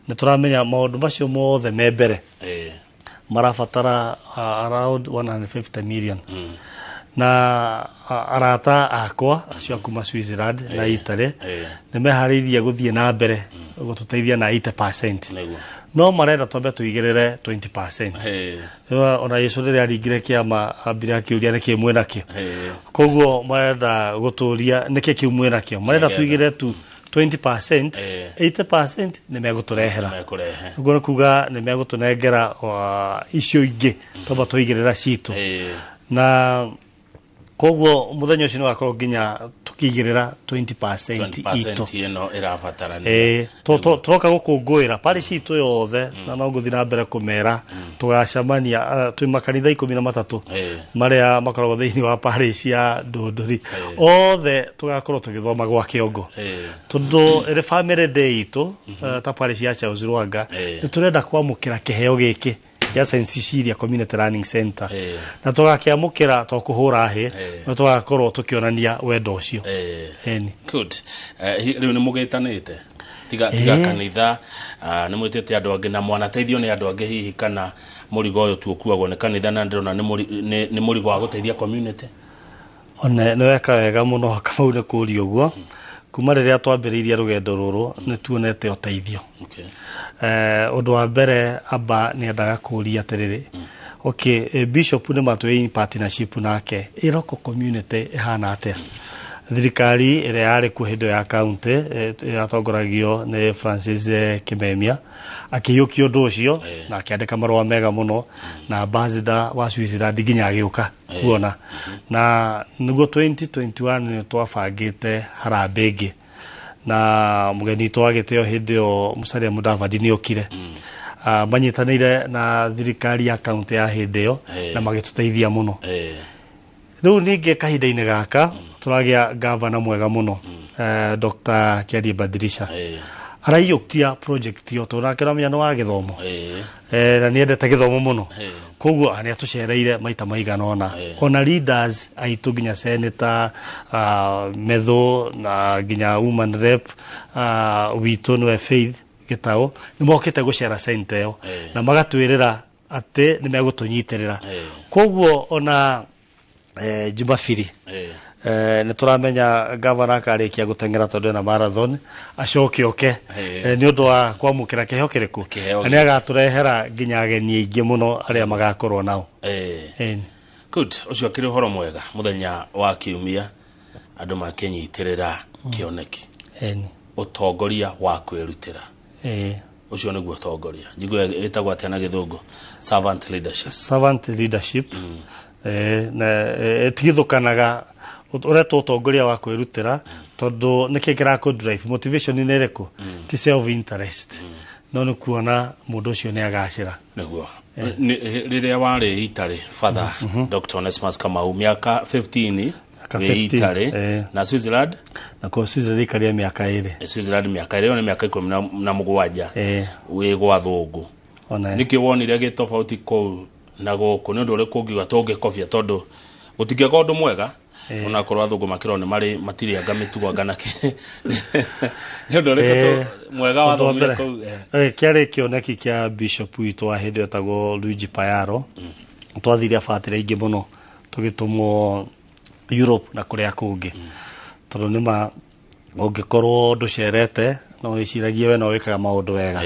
nĩ tũramenya maũndũ macio mothe me mbere marabatara around 150 million. Na arata akwa acio a kuma Switzerland na Italy nĩ meharĩirie gũthiĩ na mbere gũtũteithia na 80%. No marenda twambe tũigĩrĩre 20%. Ona Yesu rĩrĩa aringire kĩama ambire akĩũria nĩkĩ mwĩnakĩo. Koguo marenda gũtũria nĩkĩ kĩu mwĩnakĩo, marenda tũigĩrĩre tu 20%, 80% nĩ megũtũrehera. Ũguo nĩ kuga nĩ megũtũnengera icio ingĩ twamba tũigĩrĩra citũ. Na koguo mũthenya ũcio nĩ wakorwo nginya tũkĩigĩrĩra 20% itũ ĩno ĩrabatarania. Tũroka gũkũngũĩra parish itũ yothe, na no ngũthiĩ na mbere kũmera tũgacemania twĩ makanitha 13 marĩa makoragwo thĩinĩ wa parish ya Ndũndũri, othe tũgakorwo tũgĩthoma gwa kĩongo, tondũ ĩrĩ family day itũ ta parish ya Charles Rwanga nĩ tũrenda kwamũkĩra kĩheo gĩkĩ ya St. Cecilia Community Learning Center, na tũgakĩamũkĩra to kũhũra hĩ, no tũgakorwo tũkĩonania wendo ũcio. Good. Rĩu nĩ mũgĩtanĩte tiga kanitha, nĩ mwĩtĩte andũ angĩ na mwanateithio nĩ andũ angĩ hihi, kana mũrigo ũyũ tu ũkuagwo nĩ kanitha, na ndĩrona nĩ mũrigo wa gũteithia community? One nĩ weka wega mũno Kamau nĩ kũũria ũguo. Kuma rĩrĩa twambĩrĩirie rũgendo rũrũ nĩ tuonete ũteithio. Ũndũ wa mbere amba nĩ endaga kũũria atĩrĩrĩ, okay, bishop nĩ matwĩ in partnership nake, ĩ local community ĩhana atĩa? Thirikari ĩrĩa yarĩ kuo hĩndĩ ĩyo ya county yatongoragio nĩ Francis Kimemia akĩiyũkia ũndũ ũcio na akĩandĩka marũa mega mũno, na ambassador wa Switzerland nginya agĩũka kuona. Na nĩguo 2021 nĩ twabangĩte harambee ĩngĩ, na mũgeni witũ wa gĩtĩo hĩndĩ ĩyo Musalia Mudavadi nĩ okire. Manyitanĩire na thirikari ya county ya hĩndĩ ĩyo na magĩtũteithia mũno. Rĩu ningĩ kahinda-inĩ gaka tũragĩa gavana mwega mũno, Dr. Kiarie Badirisha, araiyũkia project ĩyo tondũ nake nĩamenya nĩ wa gĩthomo, na nĩendete gĩthomo mũno. Koguo nĩ atũcereire maita maigana ũna, ona leaders aitũ nginya senator Methu na nginya woman rep witũ nĩwe Faith Gĩtaũ nĩ mokĩte gũcera center ĩyo na magatwĩrĩra atĩ nĩ megũtũnyitĩrĩra. Koguo ona Jumapili nĩ tũramenya gavana akarĩkia gũteng'era tondũ ena marathon, acoke oke nĩ ũndũ wa kwamũkĩra kĩheo kĩrĩkũ, Kĩheo na nĩ agatũrehera nginya ageni aingĩ mũno arĩa magakorwo nao. Ĩni. Good, ũcio akĩrĩ ũhoro mwega mũthenya wa kiumia andũ makĩnyitĩrĩra kĩoneki, ũtongoria wa kwĩrutĩra. Ũcio nĩguo ũtongoria njiguo ĩtagwo atĩa na gĩthũngũ? Servant leadership. Servant leadership, na ĩtigithũkanaga ũretwo ũtongoria wa kwĩrutĩra tondũ nĩkĩ kĩrakũ drive? Motivation nĩ ĩrĩkũ? Ti self interest, no nĩ kuona mũndũ ũcio nĩ agacĩra. Nĩguo. Rĩrĩa warĩ itarĩ, Father Dr. Onesmus Kamau, mĩaka 15 Mĩaka wĩ 15, itarĩ na Switzerland. Na kwa Switzerland ikaria mĩaka 2. Switzerland mĩaka 2, ĩyo nĩ mĩaka 17 wĩ gwa thũngũ. Ona Nĩkĩ wonire gĩ tofauti kũu na gũkũ? Nĩ ũndũ ũrĩkũ ũngiuga tũngĩkobia, tondũ gũtingĩaga ũndũ mwega onakorwo athũngũ makĩrwo nĩ marĩ matirĩ anga mĩtugo anga nakĩ? Nĩ ũndũ ũrĩkũ mwega Ũndũ wa wathomire mbere, kũu? Kĩarĩ kĩoneki kĩa bishop witũ wa hĩndĩ ĩyo etagwo Luigi Payaro. Twathire abatĩre aingĩ mũno tũgĩtũmwo Europe na kũrĩa kũngĩ, tondũ nĩma ũngĩkorwo ndũcerete no wĩciragie we no wĩkaga maũndũ wega.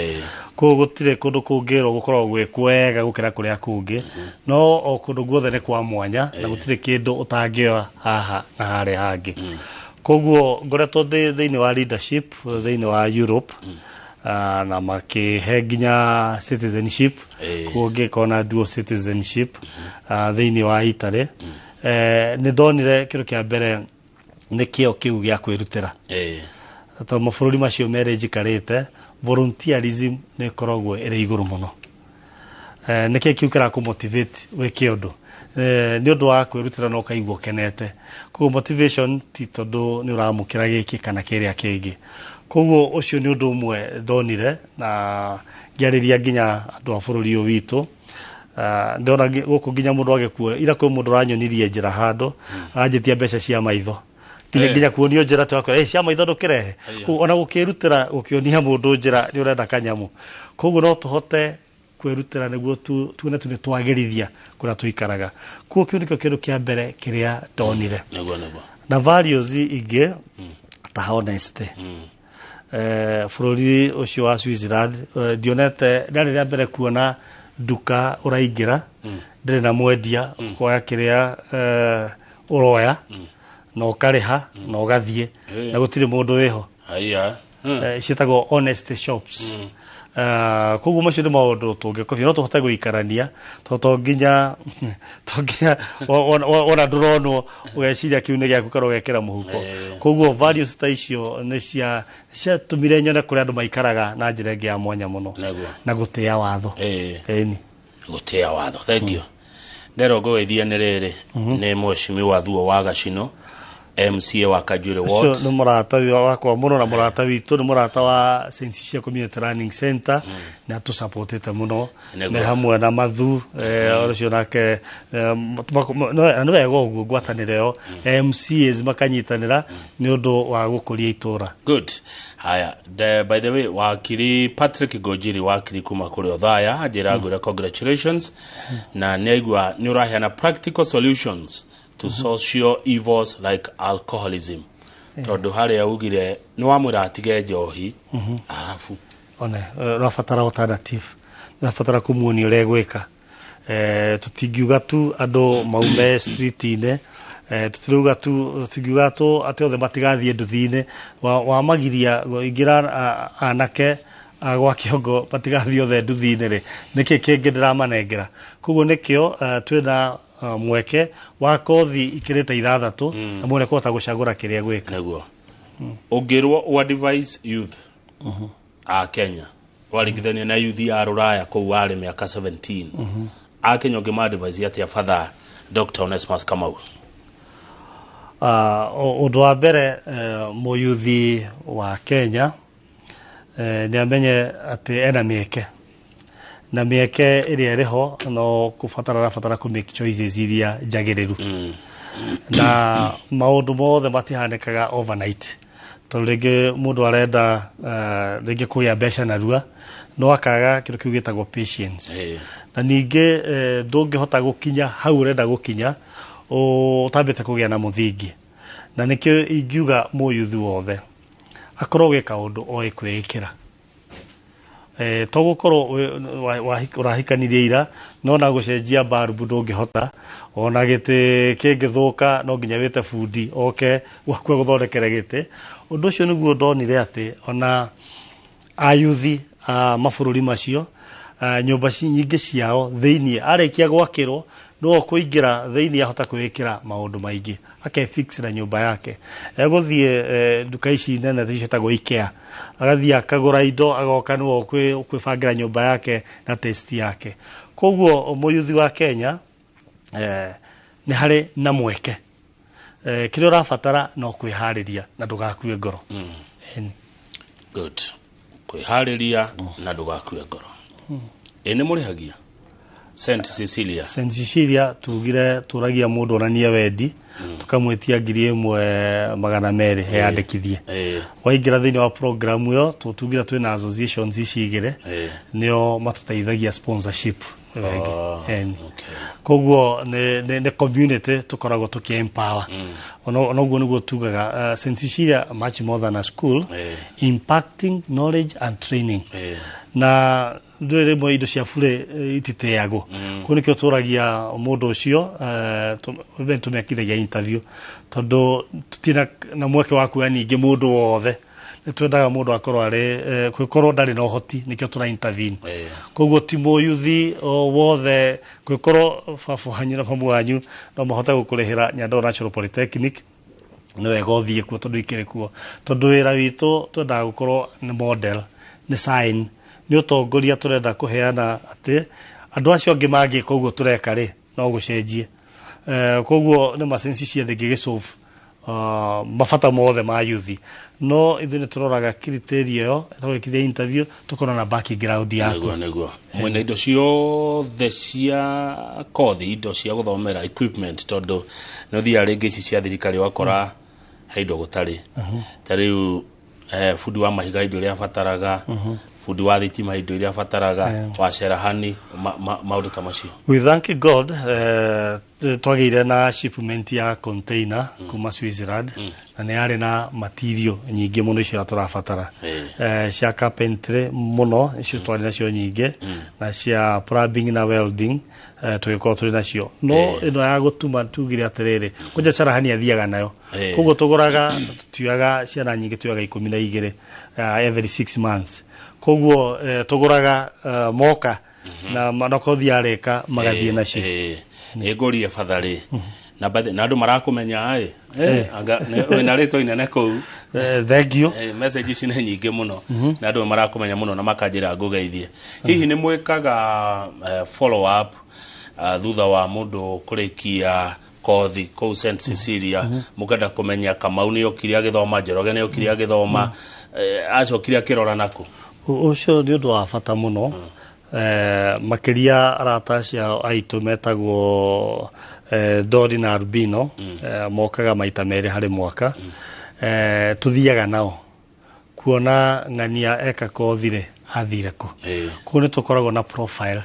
Koguo gũtirĩ kũndũ kũngĩrwo gũkoragwo gwĩ kwega gũkĩra kũrĩa kũngĩ, no o kũndũ guothe nĩ kwa mwanya na gũtirĩ kĩndũ ũtangĩoya haha na harĩa hangĩ. Koguo ngoretwo ndĩ thĩinĩ wa leadership thĩinĩ wa Europe, na makĩhe nginya citizenship. Koguo ngĩkorwo na dual citizenship thĩinĩ wa Italy. Nĩ ndonire kĩndũ kĩa mbere nĩ kĩo kĩu gĩa kwĩrutĩra, tondũ mabũrũri macio merĩ njikarĩte volunteerism nĩ ĩkoragwo ĩrĩ igũrũ mũno. Nĩkĩ kĩu kĩrakũ motivate wĩke ũndũ? Nĩ ũndũ wa kwĩrutĩra na ũkaigua ũkenete. Koguo motivation ti tondũ nĩ ũramũkĩra gĩkĩ kana kĩrĩa kĩngĩ. Koguo ũcio nĩ ũndũ ũmwe ndonire na ngĩarĩria nginya andũ a bũrũri ũyũ witũ. Ndona gũkũ nginya mũndũ agĩkua ira kwĩ mũndũ ũranyonirie njĩra handũ aranjĩtia mbeca cia maitho nginya nginya kuonio njĩra twakwĩra, "Ĩ, cia maitho ndũkĩrehe." Koguo ona gũkĩrutĩra gũkĩonia mũndũ njĩra nĩ ũrenda kanyamũ. Koguo no tũhote kwĩrutĩra nĩguo tuone tu nĩ twagĩrithia kũrĩa tũikaraga. Koguo kĩu nĩkĩo kĩndũ kĩa mbere kĩrĩa ndonire. Nĩguo, nĩguo. Na values ingĩ ta honesty. Bũrũri ũcio wa Switzerland, ndionete rĩarĩ rĩa mbere kuona nduka ũraingĩra ndĩrĩ na mwendia, ũkoya kĩrĩa ũroya na ũkarĩha na ũgathiĩ na gũtirĩ mũndũ wĩho. Haya. Ciĩtagwo honest shops. Koguo macio nĩ maũndũ tũngĩkobia, no tũhote gũikarania tondũ to nginya wona ndũronwo ũgeciria kĩu nĩ gĩaku kana ũgekĩra mũhuko. Koguo values ta icio nĩ cia ciatũmire nyone kũrĩa andũ maikaraga na njĩra ĩngĩ ya mwanya mũno na gũtĩa watho. Ĩni. Gũtĩa watho, thank you. Nderwo ngũgeithia nĩ rĩrĩ nĩ mheshimiwa Thuo wa Gacino, MCA wa Kajure Ũcio Ward. nĩ mũrata wakwa mũno na mũrata witũ, nĩ mũrata wa St. Cecilia Community Learning Center, nĩ atũsupportĩte mũno. Nĩ hamwe na Mathu ũcio nake, nĩ wega ũguo ngwatanĩro ĩyo MCAs makanyitanĩra nĩ ũndũ wa gũkũria itũra. Good. Haya, by the way, wakiri Patrick Gojiri, wakiri kuma kũrĩ Othaya, anjĩra ngwĩre congratulations na nĩ aigua nĩ ũraheana practical solutions to social evils like alcoholism, tondũ harĩa ugire nĩ wamwĩra atige njohi arabu One ũrabatara alternative, ũrabatara kũmuonia ũrĩa egwĩka. Tũtingiuga tu andũ maume street-inĩ. Tũtirauga tu, tũtingiuga tu atĩ othe matigathiĩ nduthi-inĩ. Wamagiria ingĩra anake a gwa Kĩongo matigathiĩ othe nduthi-inĩ rĩ, nĩkĩ kĩngĩ ndĩramanengera? Koguo nĩkĩo twĩna mweke wa kothi ikĩrĩte 6 na mũndũ ekũhota gũcagũra kĩrĩa gwĩka. Nĩguo ũngĩrwo wa advise youth a Kenya waringithania na youth ya rũraya kũu warĩ mĩaka 17, a Kenya ũngĩma advise atĩa, Father Dr. Onesmus Kamau? Ũndũ wa mbere, mũyuthi wa Kenya nĩ amenye atĩ ena mĩeke, na mĩeke ĩrĩa ĩrĩho no kũbatara arabatara kũ make choices iria njagĩrĩru. Na maũndũ mothe matihanĩkaga overnight, tondũ rĩngĩ mũndũ arenda rĩngĩ kũgĩa mbeca narua, no akaga kĩndũ kĩu gĩtagwo patience. Na ningĩ ndũngĩhota gũkinya hau ũrenda gũkinya ũtambĩte kũgĩa na mũthingi. Na nĩkĩo ingiuga mũyuthi wothe akorwo gwĩka ũndũ oĩ kwĩĩkĩra. To gũkorwo ũrahikanirie ira, no na gũcenjia mbarubu ndũngĩhota, ona gĩtĩ kĩngĩthũka no nginya wĩte bundi oke gwaku agũthondekere gĩtĩ. Ũndũ ũcio nĩguo ndonire atĩ ona ayuthi a mabũrũri macio, nyũmba nyingĩ ciao thĩiniĩ arĩkia gwakĩrwo no kũingĩra thĩiniĩ ahota kwĩĩkĩra maũndũ maingĩ, akefix na nyũmba yake. Egũthiĩ nduka ici nene ciĩtagwo IKEA, agathiĩ akagũra indo, agoka nĩwe ũkwĩbangĩra nyũmba yake na taste yake. Koguo mũyuthi wa Kenya, nĩ harĩ na mweke. Kĩrĩa ũrabatara no kwĩharĩria na ndũgakue ngoro. Ĩni. Good, kwĩharĩria na ndũgakue ngoro. Ĩ nĩ mũrĩhagia St Cecilia? St Cecilia tugire tũragia mũndũ onanie wendi, tũkamwĩtia 1200 eyandĩkithie. Waingĩra thĩinĩ wa program ĩyo, tugire twĩna associations ici igĩrĩ, nĩo matũteithagia sponsorship ĩyo ĩngĩ. Ĩni. Koguo nĩ community tũkoragwo tũkĩ empower. Ona ũguo nĩguo tugaga St Cecilia, much more than a school, impacting knowledge and training. Na ndũĩ rĩmwe indo cia burĩ ititeagwo. Kũu nĩkĩo tũragia mũndũ ũcio, tũmekithagia interview, tondũ tũtirĩ na mweke wa kuoya ningĩ mũndũ wothe. Nĩ twendaga mũndũ akorwo arĩ kwĩkorwo ndarĩ na ũhoti, nĩkĩo tũra intervene. Koguo ti mũyuthi o wothe. Kwĩkorwo baba wanyu na mamu wanyu no mahote gũkũrĩhĩra Nyandarua National Polytechnic, nĩ wega ũthiĩ kuo, tondũ ikĩrĩ kuo, tondũ wĩra witũ twendaga gũkorwo nĩ model, nĩ sign, nĩ ũtongoria tũrenda kũheana atĩ andũ acio angĩ mangĩka ũguo tũreka rĩ, no gũcenjie. Koguo nĩ macenci cia ndĩngĩgĩsolve mabata mothe ma yuthi, no ithuĩ nĩ tũroraga criteria ĩyo, tũgekithia interview, tũkona na background yaku. Nĩguo mwĩna indo ciothe cia kothi, indo cia gũthomera, equipment? Tondũ nĩ ũthiaga rĩngĩ ici cia thirikari ũgakora he indo gũtarĩ. Ta rĩu bundi wa mahiga indo iria abataraga, bundi wa thitima indo iria abataraga, wa cerahani, maũndũ ta macio. We thank God, twagĩire na shipment ya container kuma Switzerland, na nĩ yarĩ na material nyingĩ mũno icio tũrabatara. Cia carpentry mũno icio twarĩ nacio nyingĩ, na cia plumbing na welding, tũgĩkorwo tũrĩ nacio. No ĩno ya gũtuma tugire atĩrĩrĩ, kwanja carahani athiaga nayo. Koguo tũgũraga, tuyaga ciana nyingĩ, tuyaga 12 every 6 months. Koguo tũgũraga moka na manokothi arĩka magathiĩ nacio. Ĩngũrie batharĩ na na andũ marakũmenya ĩ. Anga wĩna rĩtwa inene kũu. Thank you. Message ici nĩ nyingĩ mũno, na andũ marakũmenya mũno na makanjĩra ngũgeithie. Hihi nĩ mwĩkaga follow up thutha wa mũndũ kũrĩkia kothi kũu St Cecilia, mũkenda kũmenya Kamau nĩ okire agĩthoma, Njoroge nĩ okire agĩthoma, acokire akĩrora nakũ? Ũcio nĩ ũndũ wa bata mũno. Makĩria arata acio aitũ metagwo Dori na Albino, mokaga maita merĩ harĩ mwaka. Tũthiaga nao kuona ng'ania eka kothi rĩ, athire kũ. Kũu nĩ tũkoragwo na profile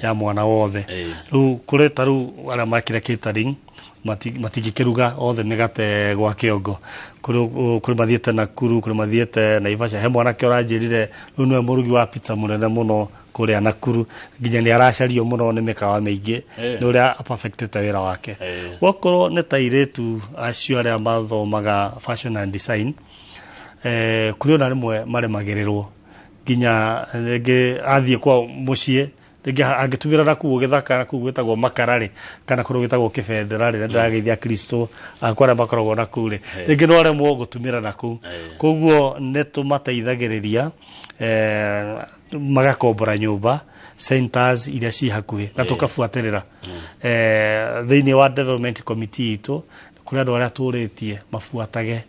ya mwana wothe. Rĩu kũrĩ ta rĩu arĩa mekire catering. Matingĩkĩruga othe mĩgate gwa kĩongo. Kũrĩ mathiĩte Nakuru, kũrĩ mathiĩte Naivasha. He mwanake ũranjĩrire rĩu nĩwe mũrugi wa pizza mũnene mũno kũrĩa Nakuru, nginya nĩ aracario mũno nĩ mĩkawa mĩingĩ nĩ ũrĩa perfectĩte wĩra wake. Gwakorwo nĩ ta airĩtu acio arĩa mathomaga fashion and design, kũrĩ ona rĩmwe maremagĩrĩrwo nginya rĩngĩ athiĩ kwa mũciĩ, rĩngĩ angĩtumĩra nakũu gĩthaka kũu gwĩtagwo Makara rĩ, kana kũndũ gwĩtagwo Kĩbendera rĩ, na ndĩrageithia Kristo akwa arĩa makoragwo nakũu rĩ, rĩngĩ no aremwo gũtumĩra nakũu. Koguo nĩ tũmateithagĩrĩria, magakombora nyũmba centers iria ci hakuhĩ na tũkabuatĩrĩra. Thĩinĩ wa development committee itũ kũrĩ andũ arĩa tũrĩtie mabuatage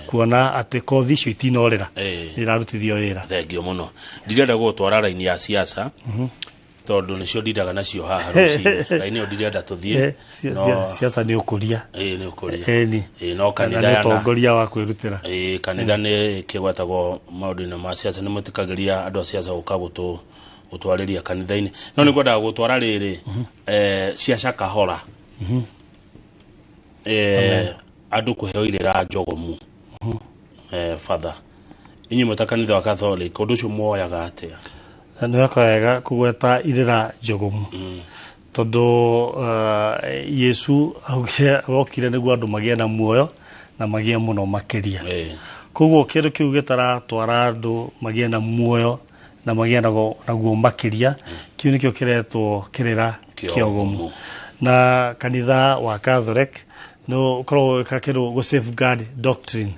kuona atĩ kothi icio itinorĩra, nĩirarutithio wĩra. Thengio mũno. Ndirenda gũgũtwara raini ya siasa tondũ nĩcio ndindaga nacio haha rũcinĩ. Raini ĩyo ndirenda tũthiĩ. Siasa nĩ ũkũria. Ĩĩ, nĩ ũkũria. Ĩni. Ĩĩ, no kanitha na nĩ ũtongoria wa kwĩrutĩra. Ĩĩ, kanitha nĩ kĩgwetagwo maũndũ-inĩ ma siasa, nĩ mwĩtĩkagĩria andũ a siasa gũka gũtwarĩria kanitha-inĩ. No nĩ ngwendaga gũtwara rĩrĩ, siasa kahora, andũ kũheo irĩra njogomu. Father, inyuĩ mwĩ ta kanitha wa Catholic, ũndũ ũcio muoyaga atĩa? Nĩ weka wega kũgweta irĩra njogomu, tondũ Yesu augire okire nĩguo andũ magĩe na muoyo na magĩe mũno makĩria. Koguo kĩndũ kĩu gĩtaratwara andũ magĩe na muoyo na magĩe naguo makĩria, kĩu nĩkĩo kĩretwo kĩrĩra kĩogomu. Na kanitha wa Catholic nĩ ũkoragwo ũgĩka kĩndũ gũ safeguard doctrine.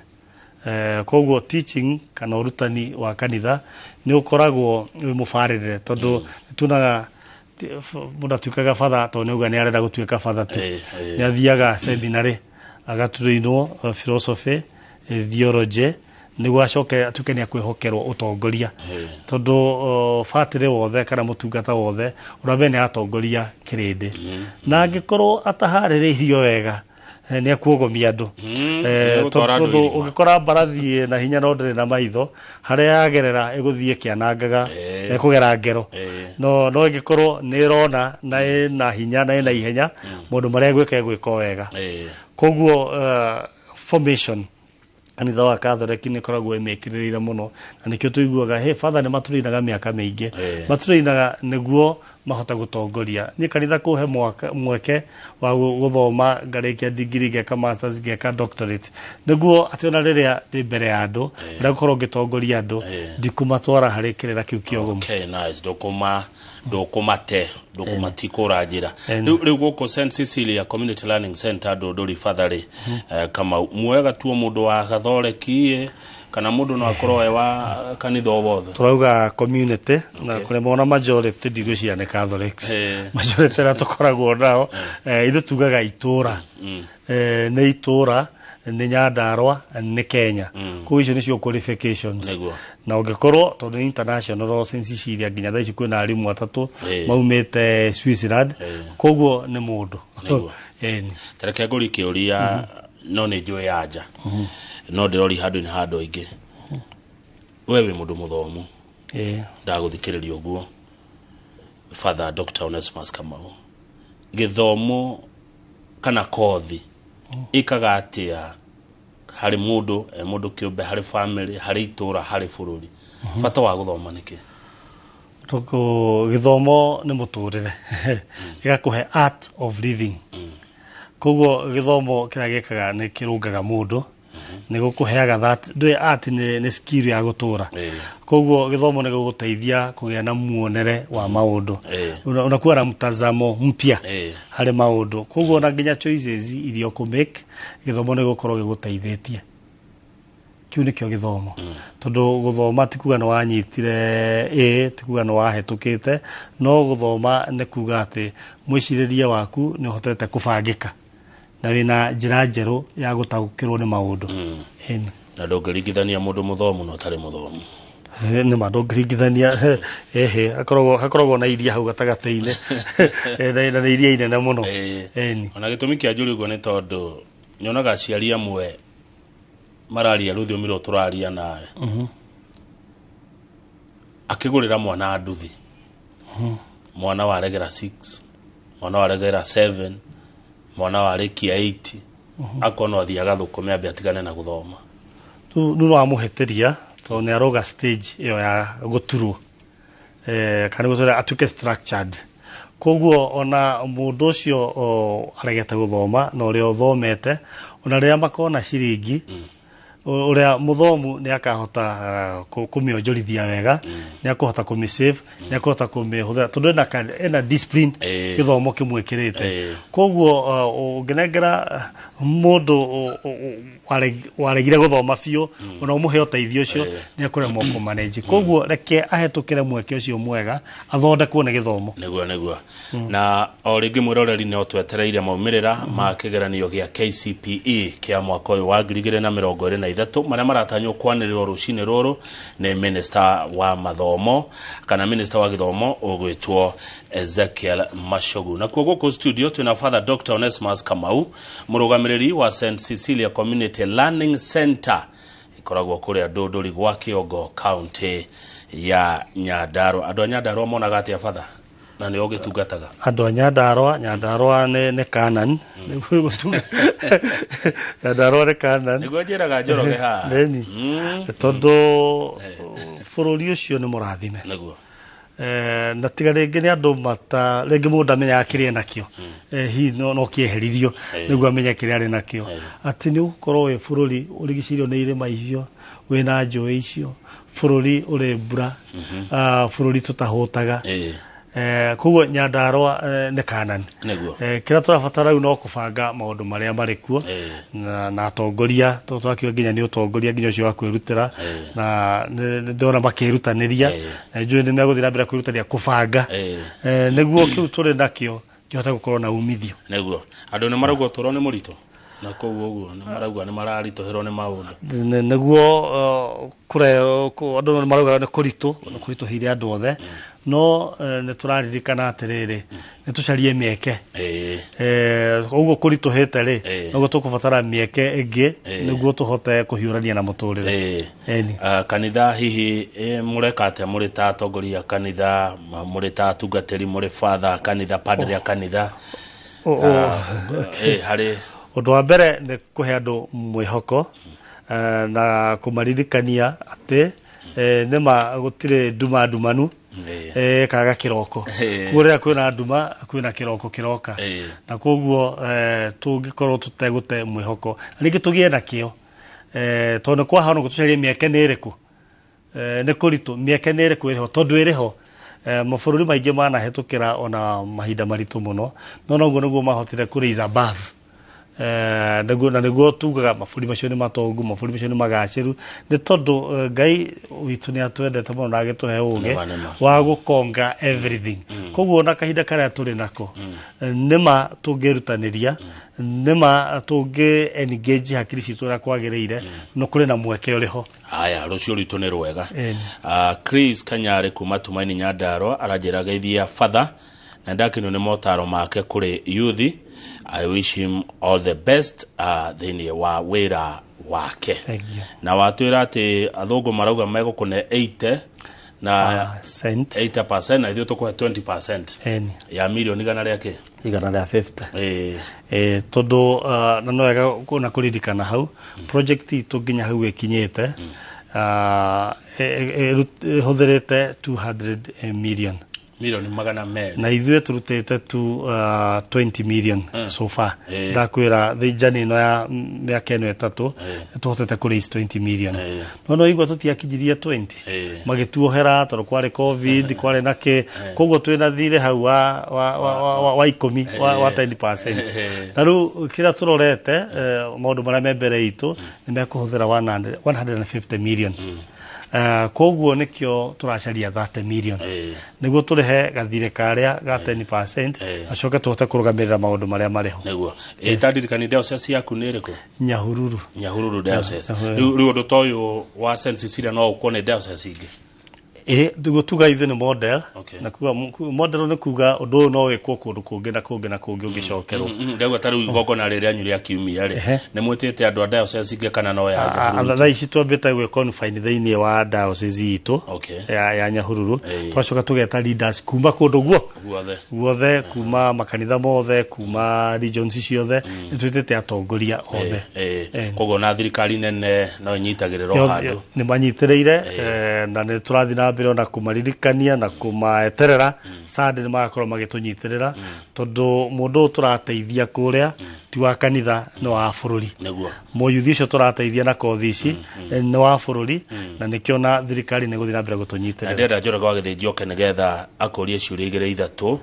Koguo teaching kana ũrutani wa kanitha nĩ ũkoragwo wĩ mũbarĩrĩre, tondũ nĩtuonaga mũndũ atuĩkaga batha tondũ nĩauga nĩ arenda gũtuĩka batha tu. Nĩ athiaga seminary agatũrĩinwo philosophy, theology, nĩguo acoke atuĩke nĩ akwĩhokerwo ũtongoria, tondũ batĩrĩ wothe kana mũtungata wothe ũrĩa mbere nĩ aratongoria kĩrĩndĩ, na angĩkorwo ataharĩrĩirio wega, nĩ akuogomia andũ. Nĩegũtwara andũ Tondũ irima. ũngĩkora mbarathi na hinya no ndĩrĩ na maitho, harĩa yagerera ĩgũthiĩ ĩkĩanangaga, ĩkũgera ngero. No ĩngĩkorwo nĩ ĩrona na ĩna hinya na ĩna ihenya, maũndũ marĩa ĩgwĩka ĩgwĩka o wega. Koguo formation kanitha wa Catholic nĩ ĩkoragwo ĩmĩkĩrĩrĩire mũno, na nĩkĩo tũiguaga hey, father nĩ matũrĩinaga mĩaka mĩingĩ, matũrĩinaga nĩguo mahote gũtongoria. Niĩ kanitha kũhe mweke wa gũthoma, ngarĩkia degree, ngeka masters, ngeka doctorate, nĩguo atĩ ona rĩrĩa ndĩ mbere ya andũ, ũrĩa ngũkorwo ngĩtongoria andũ, ndikũmatwara harĩ kĩrĩra kĩu kĩogomu. Okay, nice. Ndũkũmate, ndũkũmatikũra njĩra. Rĩu gũkũ St Cecilia Community Learning Center Ndũndũri, Father rĩ, Kamau, muoyaga tuo mũndũ wa Gathoreki kana mũndũ no akorwo e wa kanitha o wothe? Tũrauga community na kũrĩa mona majority ndigwĩciria nĩ Catholics. Majority arĩa tũkoragwo nao, ithuĩ tugaga itũra, nĩ itũra, nĩ Nyandarua, nĩ Kenya. Koguo icio nĩcio qualifications. Na ũngĩkorwo tondũ nĩ international, St Cecilia nginya thaa ici kwĩna arimũ atatũ maumĩte Switzerland. Koguo nĩ mũndũ. Ĩni. Tareke ngũrie kĩũria, no nĩ njũĩ anja, no ndĩroria handũ-inĩ ha andũ aingĩ. We wĩ mũndũ mũthomu, ndagũthikĩrĩria ũguo, Father Dr. Onesmus Kamau, gĩthomo kana kothi ĩkaga atĩa harĩ mũndũ, e mũndũ kĩũmbe, harĩ family, harĩ itũra, harĩ bũrũri? Bata wa gũthoma nĩkĩ? Tondũ gĩthomo nĩ mũtũrĩre, gĩgakũhe art of living. Koguo gĩthomo kĩrĩa gĩkaga nĩ kĩrũngaga mũndũ, nĩ gũkũheaga that ndũĩ art nĩ skill ya gũtũra. Koguo gĩthomo nĩ gũgũteithia kũgĩa na muonere wa maũndũ. Unakuwa na mtazamo mpya harĩ maũndũ. Koguo ona nginya choices iria ũkũ-make, gĩthomo nĩ gũkorwo gĩgũteithĩtie. Kĩu nĩkĩo gĩthomo, tondũ gũthoma ti kuga nĩ wanyitire ĩ, ti kuga nĩ wahĩtũkĩte, no gũthoma nĩ kuga atĩ mwĩcirĩrie waku nĩ ũhotete kũbangĩka na wĩna njĩra njerũ ya gũtaũkĩrwo nĩ maũndũ. Ĩni. Na ndũngĩringithania mũndũ mũthomu na ũtarĩ mũthomu. Nĩ ma ndũngĩringithania, ehe, hakoragwo na iria hau gatagatĩ-inĩ. Na nĩ iria inene mũno. Ĩni. Ona gĩtũmi kĩa njũria ũguo nĩ tondũ nyonaga aciari amwe mararia rũthiomi rũrũ tũraria nawe, akĩgũrĩra mwana nduthi, mwana waregera 6, mwana waregera 7, Mwana warĩkia 8 akorwo no athiĩ agathũkũme ambe atigane na gũthoma. Rĩu no amũhĩtĩria tondũ nĩ aroga stage ĩyo ya gũturwo, kana gũturwo atuĩke structured. Koguo ona mũndũ ũcio aregete gũthoma na ũrĩa ũthomete, ona rĩrĩa makona ciringi, ũrĩa mũthomu nĩ akahota kũmĩonjorithia wega, nĩ akũhota kũmĩ-save, nĩ akũhota kũmĩhũthĩra tondũ ena discipline gĩthomo kĩmwĩkĩrĩte. Koguo ũngĩnengera mũndũ waregire gũthoma biũ, ona ũmũhe ũteithio ũcio, nĩ akũremwo kũmanage. Koguo reke ahetũkĩre mweke ũcio mwega, athondekwo nĩ gĩthomo. Nĩguo. Na o rĩngĩ mwĩroreri no twetereire maumĩrĩra ma kĩgeranio gĩa KCPE kĩa mwaka ũyũ wa 2023 marĩa maratanywo kwanĩrĩrwo rũcinĩ rũrũ nĩ minister wa mathomo kana minister wa gĩthomo ũgwĩtwo Ezekiel Machogu. Nakuo gũkũ studio twĩna Father Dr. Onesmus Kamau, mũrũgamĩrĩri wa St Cecilia Community Learning Center ikoragwo kũrĩa Ndũndũri gwa Kĩongo, county ya Nyandarua. Andũ a Nyandarua monaga atĩa, Father, na nĩo ũgĩtungataga? Andũ a Nyandarua, Nyandarua nĩ Canaan. Nyandarua nĩ Canaan. Nĩguo njĩraga Njoroge haha. Nĩni. Tondũ bũrũri ũcio nĩ mũrathime. Nĩguo. Na tiga rĩngĩ nĩ andũ mata rĩngĩ mũndũ amenyaga kĩrĩa enakĩo, hihi no kĩeheririo nĩguo amenye kĩrĩa arĩ nakĩo, atĩ nĩ ũgũkorwo wĩ bũrũri ũrigicĩirio nĩ irĩma icio, wĩna njũĩ icio, bũrũri ũrĩ mbura, bũrũri tũtahũtaga. Koguo Nyandarua nĩ Canaan. Nĩguo. Kĩrĩa tũrabatara rĩu no kũbanga maũndũ marĩa marĩ kuo na atongoria, tondũ tũrakiuga nginya nĩ ũtongoria nginya ũcio wa kwĩrutĩra, na nĩ ndĩrona makĩĩrutanĩria, na njũĩ nĩ megũthiĩ na mbere kwĩrutanĩria kũbanga, nĩguo kĩu tũrĩ nakĩo kĩhote gũkorwo na umithio. Nĩguo. Andũ nĩ marauga ũtũũro nĩ mũritũ na kũu ũguo nĩ marauga nĩ mararitũhĩrwo nĩ maũndũ. Nĩguo andũ nĩ marauga nĩ kũritũ, nĩ kũritũhĩire andũ othe, no nĩ tũraririkana atĩrĩrĩ, nĩ tũcarie mĩeke. Ũguo kũritũhĩte rĩ, noguo tũkũbatara mĩeke ĩngĩ nĩguo tũhote kũhiũrania na mũtũrĩre. Ĩni. Kanitha hihi mũreka atĩa mũrĩ ta atongoria a kanitha, mũrĩ ta atungatĩri, mũrĩ father kanitha, padre a kanitha? Harĩ Ũndũ wa mbere nĩ kũhe andũ mwĩhoko, na kũmaririkania atĩ nĩma gũtirĩ nduma ndumanu kaga kĩroko. Koguo rĩrĩa kwĩna nduma kwĩna kĩroko kĩroka, na koguo tũngĩkorwo tũtegũte mwĩhoko na rĩngĩ tũgĩe na kĩo, tondũ nĩ kwahana ũguo tũcarie mĩeke nĩ ĩrĩkũ, nĩ kũritũ, mĩeke nĩ ĩrĩkũ ĩrĩho, tondũ ĩrĩho. Mabũrũri maingĩ manahĩtũkĩra ona mahinda maritũ mũno, no noguo nĩguo mahotire kũ raise above. Nĩguo na nĩguo tugaga mabũrũri macio nĩ matongu, mabũrũri macio nĩ magacĩru, nĩ tondũ Ngai witũ nĩ atwendete mũno na agĩtũhe ũgĩ wa gũkonga everything. Koguo ona kahinda karĩa tũrĩ nako, nĩma tũngĩrutanĩria, nĩma tũngĩ engage hakiri citũ ũrĩa kwagĩrĩire, no kũrĩ na mweke ũrĩho. Haya, rũciũ rwitũ nĩ rwega. Chris Kanyarĩ kuma Tumaini Nyandarua aranjĩra geithia Father na ndakenio nĩ motaro make kũrĩ youth. I wish him all the best thĩinĩ wa wĩra wake. Na watwĩra atĩ athũngũ marauga megũkũne 80 na 80% na ithuĩ tũkũhe 20% ya mirioni igana rĩa kĩ? Igana rĩa 50. Tondũ na no wega na kũririkana hau project itũ nginya hau ĩkinyĩte, ĩhũthĩrĩte 200 million, milioni 200, na ithuĩ tũrutĩte tu 20 million so far. Ndakwĩra thĩnjani ĩno ya mĩaka ĩno 3 nĩ tũhotete kũ raise 20 million, no igua tũtiakinyirie 20, magĩtuohera tondũ kwarĩ COVID, kwarĩ na kĩ, koguo twĩna thirĩ hau wa 10 wa 10%. Na rĩu kĩrĩa tũrorete, maũndũ marĩa me mbere itũ nĩ mekũhũthĩra 150 million. Koguo nĩkĩo tũracaria 30 million nĩguo tũrĩhe gathirĩ karĩa ga 10%, acoke tũhote kũrũgamĩrĩra maũndũ marĩa marĩ ho. Nĩguo. Tandirikani, diocese yaku nĩ ĩrĩkũ? Nyahururu. Nyahururu diocese. Rĩu ũndũ ta ũyũ wa St Cecilia no ũkwo nĩ diocese ingĩ? Nĩguo tuga ithuĩ nĩ model, na kuga model nĩ kuga ũndũ ũyũ no wĩkwo kũndũ kũngĩ na kũngĩ na kũngĩ ũngĩcokerwo. Ndauga ta rĩu igongona rĩrĩa rĩanyu rĩa kiumia rĩ, nĩ mwĩtĩte andũ a diocese ingĩ kana no ya Nyahururu? Thaa ici twambĩte gwĩ confine thĩinĩ wa diocese itũ ya Nyahururu, twacoka tũgeta leaders kuma kũndũ guo Guothe kuma makanitha mothe, kuma regions ciothe, nĩ twĩtĩte atongoria othe. Koguo na thirikari nene no inyitagĩrĩra o handũ. Nĩ manyitĩrĩire, na nĩ tũrathiĩ na mbere ona kũmaririkania na kũmaeterera. Sunday nĩ magakorwo magĩtũnyitĩrĩra, tondũ mũndũ ũyũ tũrateithia kũrĩa ti wa kanitha, nĩ wa bũrũri. Mũyuthi ũcio tũrateithia na kothi ici nĩ wa bũrũri, na nĩkĩo na thirikari nĩ gũthiĩ na mbere gũtũnyitĩrĩra. Na ndĩrenda Njoroge wa Gĩthĩnji oke nĩgetha akũrie ciũria igĩrĩ ithatũ,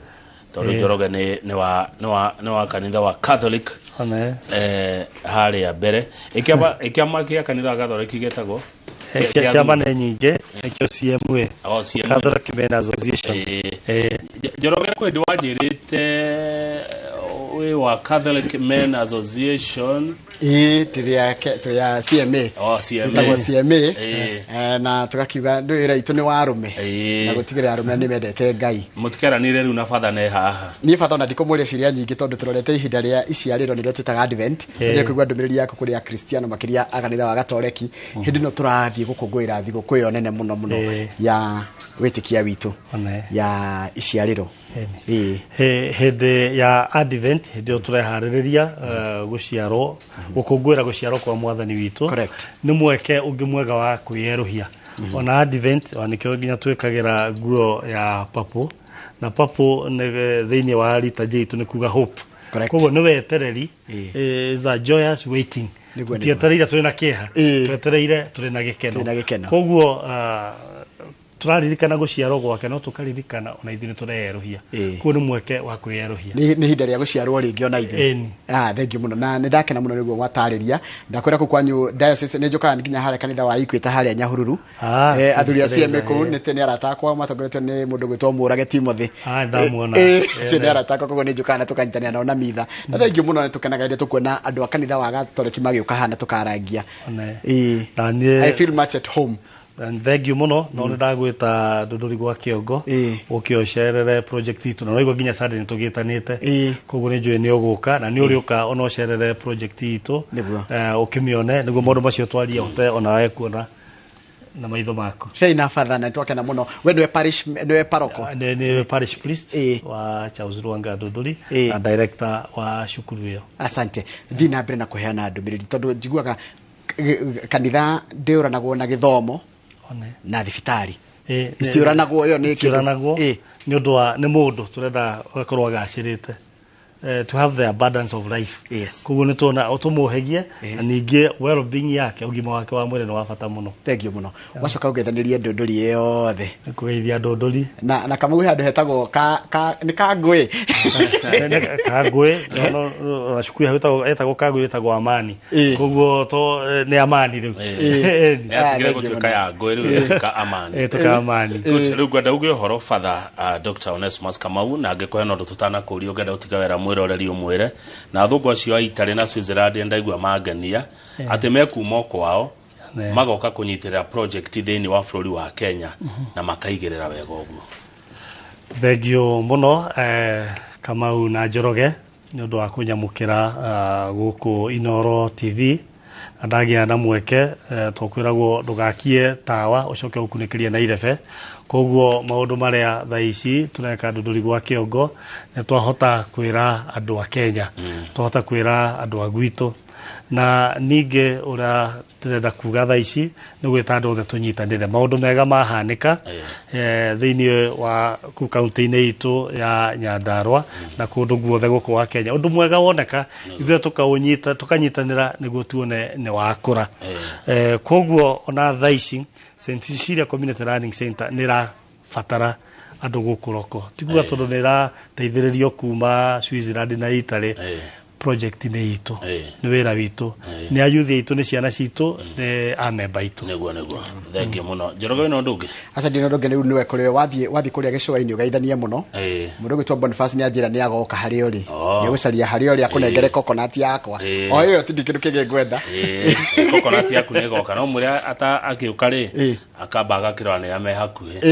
tondũ Njoroge nĩ wa kanitha wa Catholic. Harĩa mbere ĩkĩama kĩa kanitha wa Catholic gĩtagwo ciama nĩ nyingĩ, nĩkĩo CMA, Catholic Men Association. Njoroge, kwĩ ndĩ wanjĩrĩte wĩ wa Catholic Men Association. Ĩĩ, tũrĩ ya CMA. CMA. Ĩtagwo CMA, na tũgakiuga wĩra itũ nĩ wa arũme na gũtigĩrĩra arũme nĩ mendete Ngai. Mũtikeranire rĩu na batha ne haha. Niĩ batha ona ndikũmũria ciũria nyingĩ, tondũ tũrorete ihinda rĩa iciarĩro nĩrĩo twĩtaga Advent. Ndĩrenda kũigua ndũmĩrĩri yaku kũrĩ Akristiano, makĩria a kanitha wa Gatoreki, hĩndĩ ĩno tũrathiĩ gũkũngũĩra thigũkũ ĩyo nene mũno mũno ya wĩtĩkia witũ ya iciarĩro. Hĩndĩ ya Advent, hĩndĩ ĩyo tũreharĩrĩria gũciarwo, gũkũngũĩra gũciarwo kwa mwathani witũ, nĩ mweke ũngĩ mwega wa kwĩyerũhia. Ona Advent ona nĩkĩo nginya twĩkagĩra nguo ya purple, na purple nĩ thĩinĩ wa liturgy itũ nĩ kuga hope. Koguo nĩ wetereri, is a joyous waiting. Tũtietereire tũrĩ na kĩeha, twetereire tũrĩ na gĩkeno. Koguo tũraririkana gũciarwo gwake, no tũkaririkana ona ithuĩ nĩ tũreyerũhia. Koguo nĩ mweke wa kwĩyerũhia. Nĩ ihinda rĩa gũciarwo rĩngĩ ona ithuĩ. Thank you mũno, na nĩ ndakena mũno nĩguo gwatarĩria. Ndakwĩra kũu kwanyu diocese nĩ njũkaga nginya harĩa kanitha wa Equator harĩa Nyahururu. Athuri a CMA kũu nĩ arata akwa matongoretio nĩ mũndũ gwĩtwo Mũrage Timothy. Ndamuona. Ũcio nĩ arata akwa, koguo nĩ njũkaga na tũkanyitanĩra nao na mitha. Na thank you mũno, nĩ tũkenaga rĩrĩa tũkuona andũ a kanitha wa Gatoreki magĩũka haha na tũkarangia. I feel much at home. And thank you mũno, no nĩ ndagwĩta Ndũndũri gwa Kĩongo ũke ũcerere project itũ, na noigua nginya Sunday nĩ tũgĩtanĩte, koguo nĩ njũĩ nĩ ũgũka, na nĩ ũrĩũka ona ũcerere project itũ ũkĩmĩone, nĩguo maũndũ macio twarie ũhote onawe kuona na maitho maku. Cei na batha, na twakena mũno. We nĩwe parish, nĩwe paroko? Nĩ parish priest wa Charles Lwanga Ndũndũri na director wa cukuru ĩyo. Asante. Thiĩ na mbere na kũheana ndũmĩrĩri, tondũ njiguaga kanitha ndĩũranagwo na gĩthomo na thibitarĩ itiũranagwo. Ĩyo nĩ itiũranagwo nĩ ũndũ wa nĩ mũndũ tũrenda agakorwo agacĩrĩte, to have the abundance of life. Koguo nĩ tuona tũmũhegie, na ningĩ well being yake, ũgima wake wa mwĩrĩ nĩ wa bata mũno. Thank you mũno. Wacoka ũgeithanĩrie Ndũndũri yothe. Kũgeithia Ndũndũri na Kamau he handũ hetagwo nĩ Kangũĩ. Kangũĩ na cukuru hetagwo Kangũĩ, ĩtagwo Amani, koguo to nĩ Amani rĩu. Yatigire gũtuĩka ya Ngũĩ, rĩu ĩtuĩka Amani. Ĩtuĩka Amani. Rĩu ngwenda uge ũhoro Father Dr. Onesmus Kamau, na angĩkorwo hena ũndũ tũtanakũria ũngĩenda gũtiga wĩra mwĩroreri ũmwĩre. Na athũngũ acio a Italy na Switzerland ndaigua mangenia atĩ mekuma kwao magoka kũnyitĩrĩra project thĩinĩ wa bũrũri wa Kenya na makaigĩrĩra wega ũguo. Thank you mũno Kamau na Njoroge nĩ ũndũ wa kũnyamũkĩra gũkũ Inooro TV. Na ndagĩa na mweke, tũkwĩragwo ndũgakie tawa ũcoke ũkunĩkĩrie na irebe. Koguo maũndũ marĩa thaa ici tũreka Ndũndũri gwa Kĩongo nĩ twahota kwĩra andũ a Kenya, twahota kwĩra andũ a gwitũ, na ningĩ ũrĩa tũrenda kuga thaa ici nĩ gwĩta andũ othe tũnyitanĩre. Maũndũ mega mahanĩka thĩinĩ wa kũu kaunti-inĩ itũ ya Nyandarua na kũndũ guothe gũkũ wa Kenya, ũndũ mwega woneka ithuĩ tũkaũnyita, tũkanyitanĩra nĩguo tuone nĩ wakũra. Koguo ona thaa ici St. Cecilia Community Learning Center nĩ ĩrabatara andũ gũkũ roko, ti kuga tondũ nĩ ĩrateithĩrĩrio kuma Switzerland na Italy. Project nĩ itũ, nĩ wĩra witũ, nĩ ayuthi aitũ, nĩ ciana citũ, nĩ amemba aitũ. Nĩguo nĩguo. Thank you mũno Njoroge. Wĩna ũndũ ũngĩ? Aca, ndina ũndũ ũngĩ. Rĩu nĩwe kũrĩ wathiĩ kũrĩa gĩcũa-inĩ ũgeithanie mũno mũndũ ũgwĩtwo Boniface, nĩ anjĩra nĩ agoka harĩa ũrĩ, nĩ egũcaria harĩa ũrĩ akũnengere coconut yakwa. O ĩyo ti kĩndũ kĩngĩ ngwenda. Coconut yaku nĩ ĩgoka, no mwĩre akĩũka rĩ akamba agakĩrora nĩ ame hakuhĩ.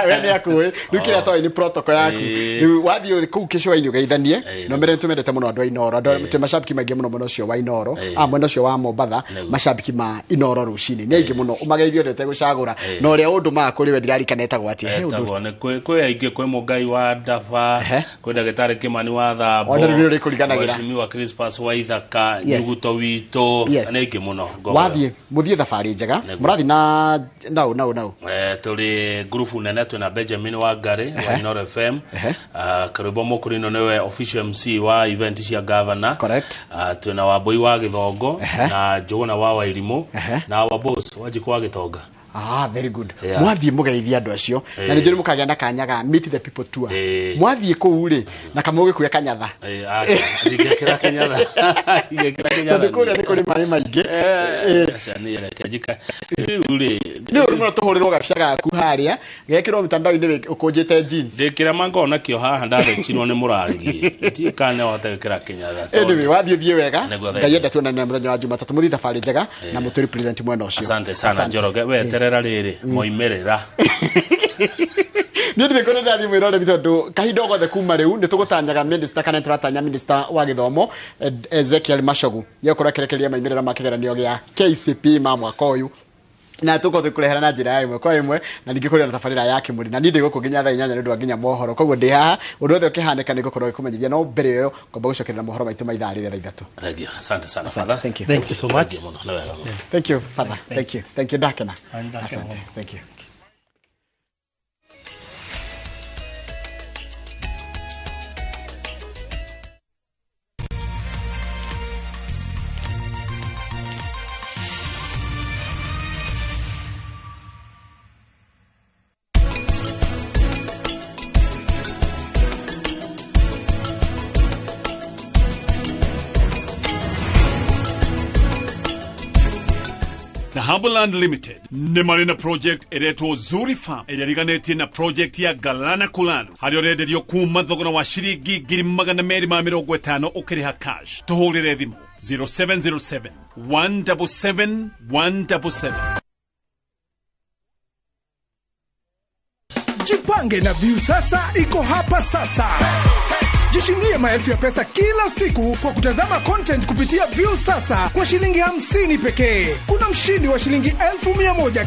We nĩ akũĩ rĩu, kĩrĩa toĩ nĩ protocol yaku. Rĩu wathiĩ kũu gĩcũa-inĩ ũgeithanie, no mbere nĩ tũmendete mũno andũ. andũ a Inoro, andũ twĩ macambiki maingĩ mũno mwena ũcio wa Inoro, mwena ũcio wa Mombatha, macambiki ma Inoro rũcinĩ nĩ aingĩ mũno, ũmageithie othe ũtegũcagũra, na ũrĩa ũndũmaga kũrĩ we ndirarikana etagwo atĩa. He ũndũ Etagwo nĩ kwĩ aingĩ, kwĩ Mũngai wa Ndaba, kwĩ ndagĩtarĩ Kĩmani wa Thambo, Ona rĩu nĩ ũrĩkũriganagĩra. Mheshimiwa Crispus wa Ithaka, Yes. Nyuguto witũ, Yes. nĩ aingĩ mũno. Wathiĩ mũthiĩ thabarĩ njega, mũrathiĩ na nau nau nau. Tũrĩ ngurubu nene, twĩna Benjamin Wangari wa Inoro FM, Karwĩmbo Mũkũrinũ nĩwe official MC wa event cia governor. Correct. Twĩna Wambui wa Gĩthongo na Njũgũna wa Wairimũ na Wabos wa Njikũ wa Gĩtonga. Ah, very good. Yeah. Mwathiĩ mũgeithie andũ acio, na nĩ njũĩ mũkagĩa na kanya ga meet the people tour. Mwathiĩ kũu rĩ, na kamwe ũgĩkue kanyatha. Aca, ndingĩkĩra kĩnyatha. Ndingĩkĩra kĩnyatha. Tondũ kũrĩa nĩ kũrĩ maĩ maingĩ. Aca, niĩ reke njika rĩu rĩ, Nĩ ũru mũno tũhũrĩrwo gabica gaku harĩa gekĩrwo mtandao-inĩ ũkũnjĩte jeans. Ndĩkĩra mangoo nakĩo haha ndathĩkirwo nĩ mũrangi, ndiũĩ kana no hote gwĩkĩra kĩnyatha. Anyway, wathiĩ thiĩ wega. Nĩguo, Ngai enda tuonane mũthenya wa Jumatatũ, mũthiĩ thabarĩ njega na mũtũ represent mwena ũcio. Asante sana. Asante. Njoroge, weterera rĩrĩ moimĩrĩra. Niĩ ndirĩ kũrĩa ndĩrathiĩ mwĩroreri, tondũ kahinda o gothe kuma rĩu nĩ tũgũtanyaga minister, kana nĩ tũratanya minister wa gĩthomo Ezekiel Machogu nĩegũkorwo akĩrekereria maimĩrĩra ma kĩgeranio gĩa KCPE ma mwaka ũyũ, na tũkorwo tũkũrehera na njĩra ya ĩmwe kwa ĩmwe, na ningĩ kũrĩ na tabarĩra ya Kĩmũri, na niĩ ndĩ gũkũ nginya thaa 8 nĩ ũndũ wa nginya mohoro, koguo ndĩ haha ũndũ wothe ũkĩhanĩka nĩ ngũkorwo ngĩkũmenyithia, no mbere ĩyo ngomba gũcokerera mohoro maitũ ma ithaa rĩrĩa thaa 3. Thank you. Asante sana, Father. Thank you. Thank you so much. Thank you mũno. Nĩ wega mũno. Thank you, Father. Thank you. Thank you, ndakena. Ndakena Asante. mũno. Thank you. Dhahabuland Limited nĩ marĩ na project ĩretwo Zuri Farm ĩrĩa ĩriganĩtie na project ya Galana Kulalu, harĩa ũrenderio kuma thogora wa ciringi 250,000 ũkĩrĩha cash. Tũhũrĩre thimũ 0707 177 177. Jipange na View Sasa iko hapa sasa. Jishindie maelfu ya pesa kila siku kwa kutazama content kupitia View Sasa kwa shilingi 50 pekee. Kuna mshindi wa shilingi 1,100.